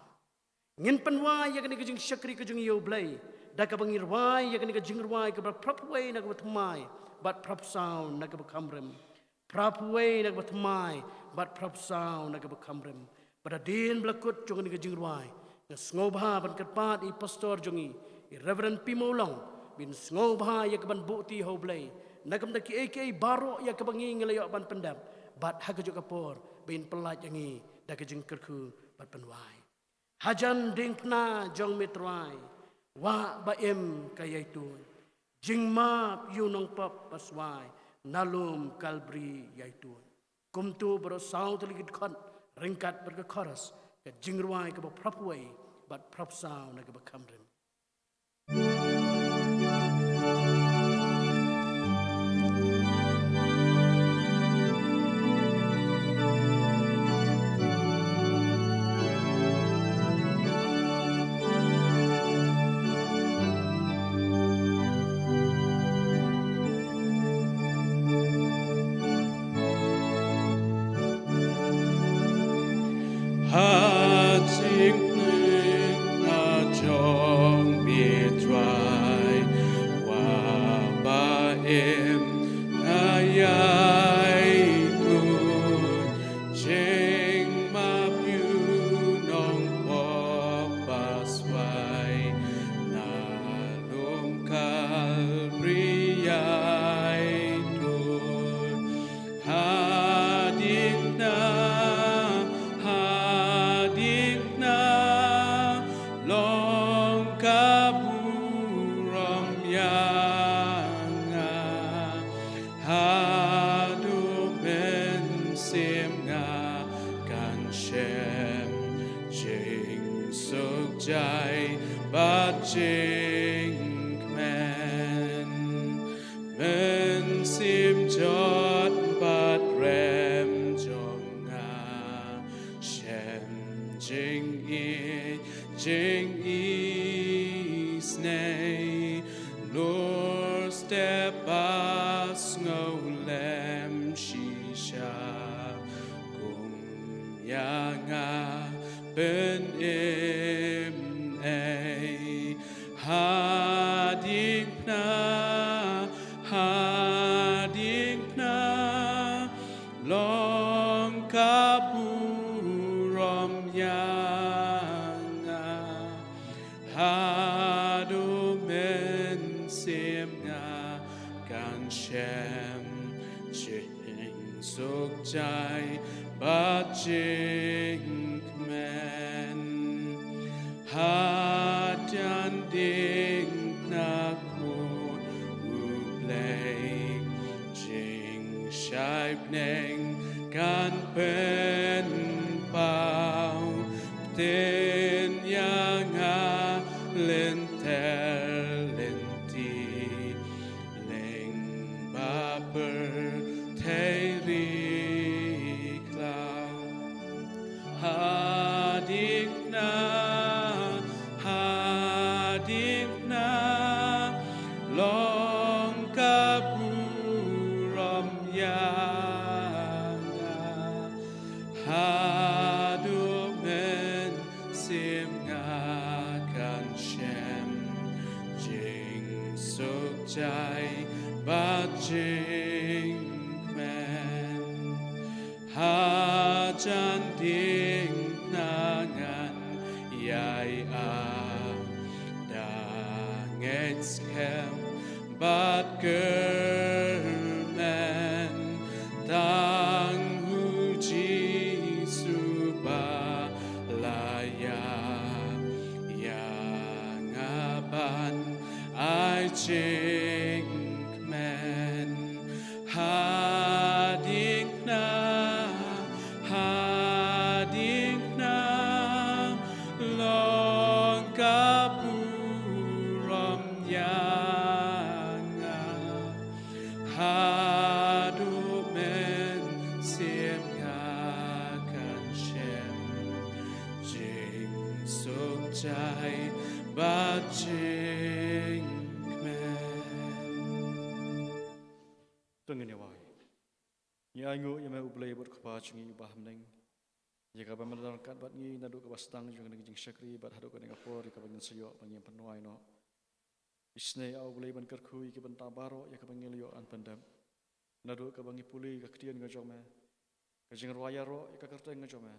Ngin pynwai ïa kane ka jingshakri ka jong ngi ïa U Blei da kaba ngi rwai ïa kane ka jingrwai kaba phra phew wei na kaba thymmai bad phra phew saw na kaba kham rim. Phra phew wei na kaba thymmai bad phra phew saw na kaba kham rim. Bad hadien ba la kut jong kane ka jingrwai, nga sngewbha ban kyrpad ïa i pastor jong ngi, i Reverend Pi Mawlong, ba in sngewbha ïa kaban buh ti ha U Blei na ka bynta kiei kiei baroh ïa kaba ngi ngi la ïoh ban pyndep, bad ha kajuh ka por ba in pyllait ïa ngi da ka jingkyrkhu bad pynwai. Hajan diengphna jong me Trai, wah ba im ka ïaituid. Jingmap ïa u nongpop ba swai na lum Kalbri ïaituid. Kumto baroh saw tylli ki dkhot ryngkat bad ka chorus, ka jingrwai kaba phra phew wei bad phra phew saw na kaba kham rim. Ha jingpynlong jong me Trai, wah ba im ka ïaituid. Jingmap ïa u nongpop ba swai na lum Kalbri ïaituid. Hadien na, hadien na, long ka burom ïa nga. Haduh mynsiem nga kan shem jingsuk jai bad jingkmen. Mynsiem jot bad rem jong nga shem jingïeit, jingisynei, lor step ba sngewlem shisha. Kum ïa nga pynimei, hadien na, hadien na, long ka burom ïa nga. Haduh mynsiem nga kan shem jingsuk jai bad jingkmen. Hadien diengphna kut U Blei, jingshai bneng kan pynpaw. Btin ïa nga lynter lynti, lyngba pyrthei ri khlaw. Hadien na, hadien Haduh mynsiem nga kan shem jingsuk jai bad jingkmen. Hajan diengphna ngan ïai ap da ngeit skhem bad kyrmen, tang u Jisu ba la ïap ïa nga ban ai jingkmen. Hadien na, hadien na, long ka burom ïa nga. Haduh mynsiem nga kan shem jingsuk jai bad jingkmen. To ngin ïa wai. Ngi ainguh ïa me U Blei bad Kpa jong ngi uba ha bneng, ïa kaba me la don ryngkat bad ngi naduh kaba sdang jong kane ka jingshakri bad haduh kane ka por ïa kaba ngin sa ïoh ban ngin pynwai noh. Isynei A U Blei ban kyrkhu ïa ki bynta baroh ïa kaba ngi la ïoh ban pyndep naduh kaba ngi pule ka ktien ka jong me, ka jingrwai ïaroh ïa ka kyrteng ka jong me.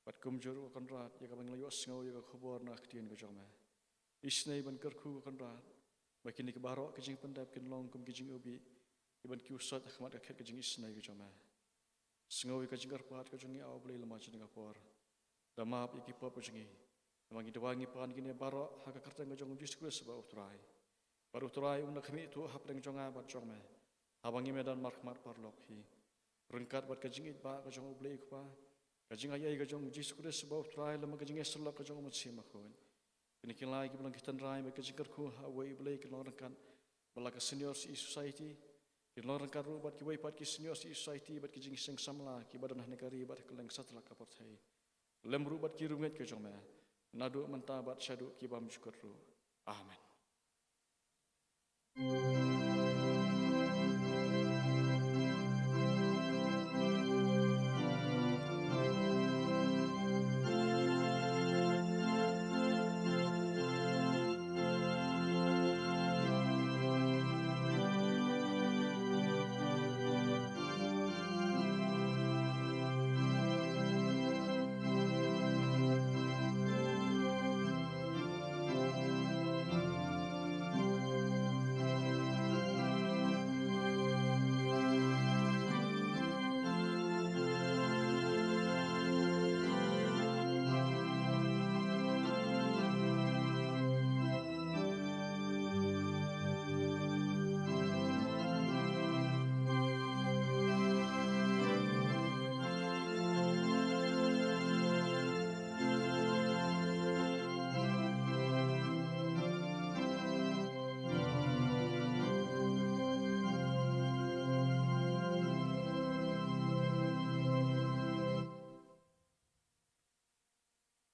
Bad kumjuh ruh ko Kynrad, ïa kaba ngi la ïohsngew ïa ka khubor na ka ktien ka jong me. Isynei ban kyrkhu ko Kynrad, ba kine ki baroh ki jingpyndep kin long kum ki jingïohi, ki ban kiew sot ha khmat ka khet ka jingisynei ka jong me. Sngew ïa ka jingkyrpad ka jong ngi A U Blei lem bad kane ka por. Da map ïa ki pop ka jong ngi. Namar ngi duwai ngi pan kine baroh ha ka kyrteng ka jong U Jisu Khrist ba U Trai. Bad U Trai un da khmih tuh hapdeng jong nga bad jong me, haba ngi me don markhmat paralok hi. Ryngkat bad ka jingïeit ba ka jong U Blei U Kpa, ka jingaiei ka jong U Jisu Khrist ba U Trai lem bad ka jingïasyllok ka jong U Mynsiem Bakhuid. Kine ki lai kiba long ki tynrai bad ka jingkyrkhu ha uwei U Blei kin long ryngkat bad la ka Senior Citizen Society, kin long ryngkat ruh bad kiwei pat ki Senior Citizen Society bad ki jingseng samla kiba don ha kane ka ri bad ha kylleng satlak ka pyrthei. Lem ruh bad ki riewngeit ka jong me, naduh mynta bad shaduh ki bymjukut ruh. Amen.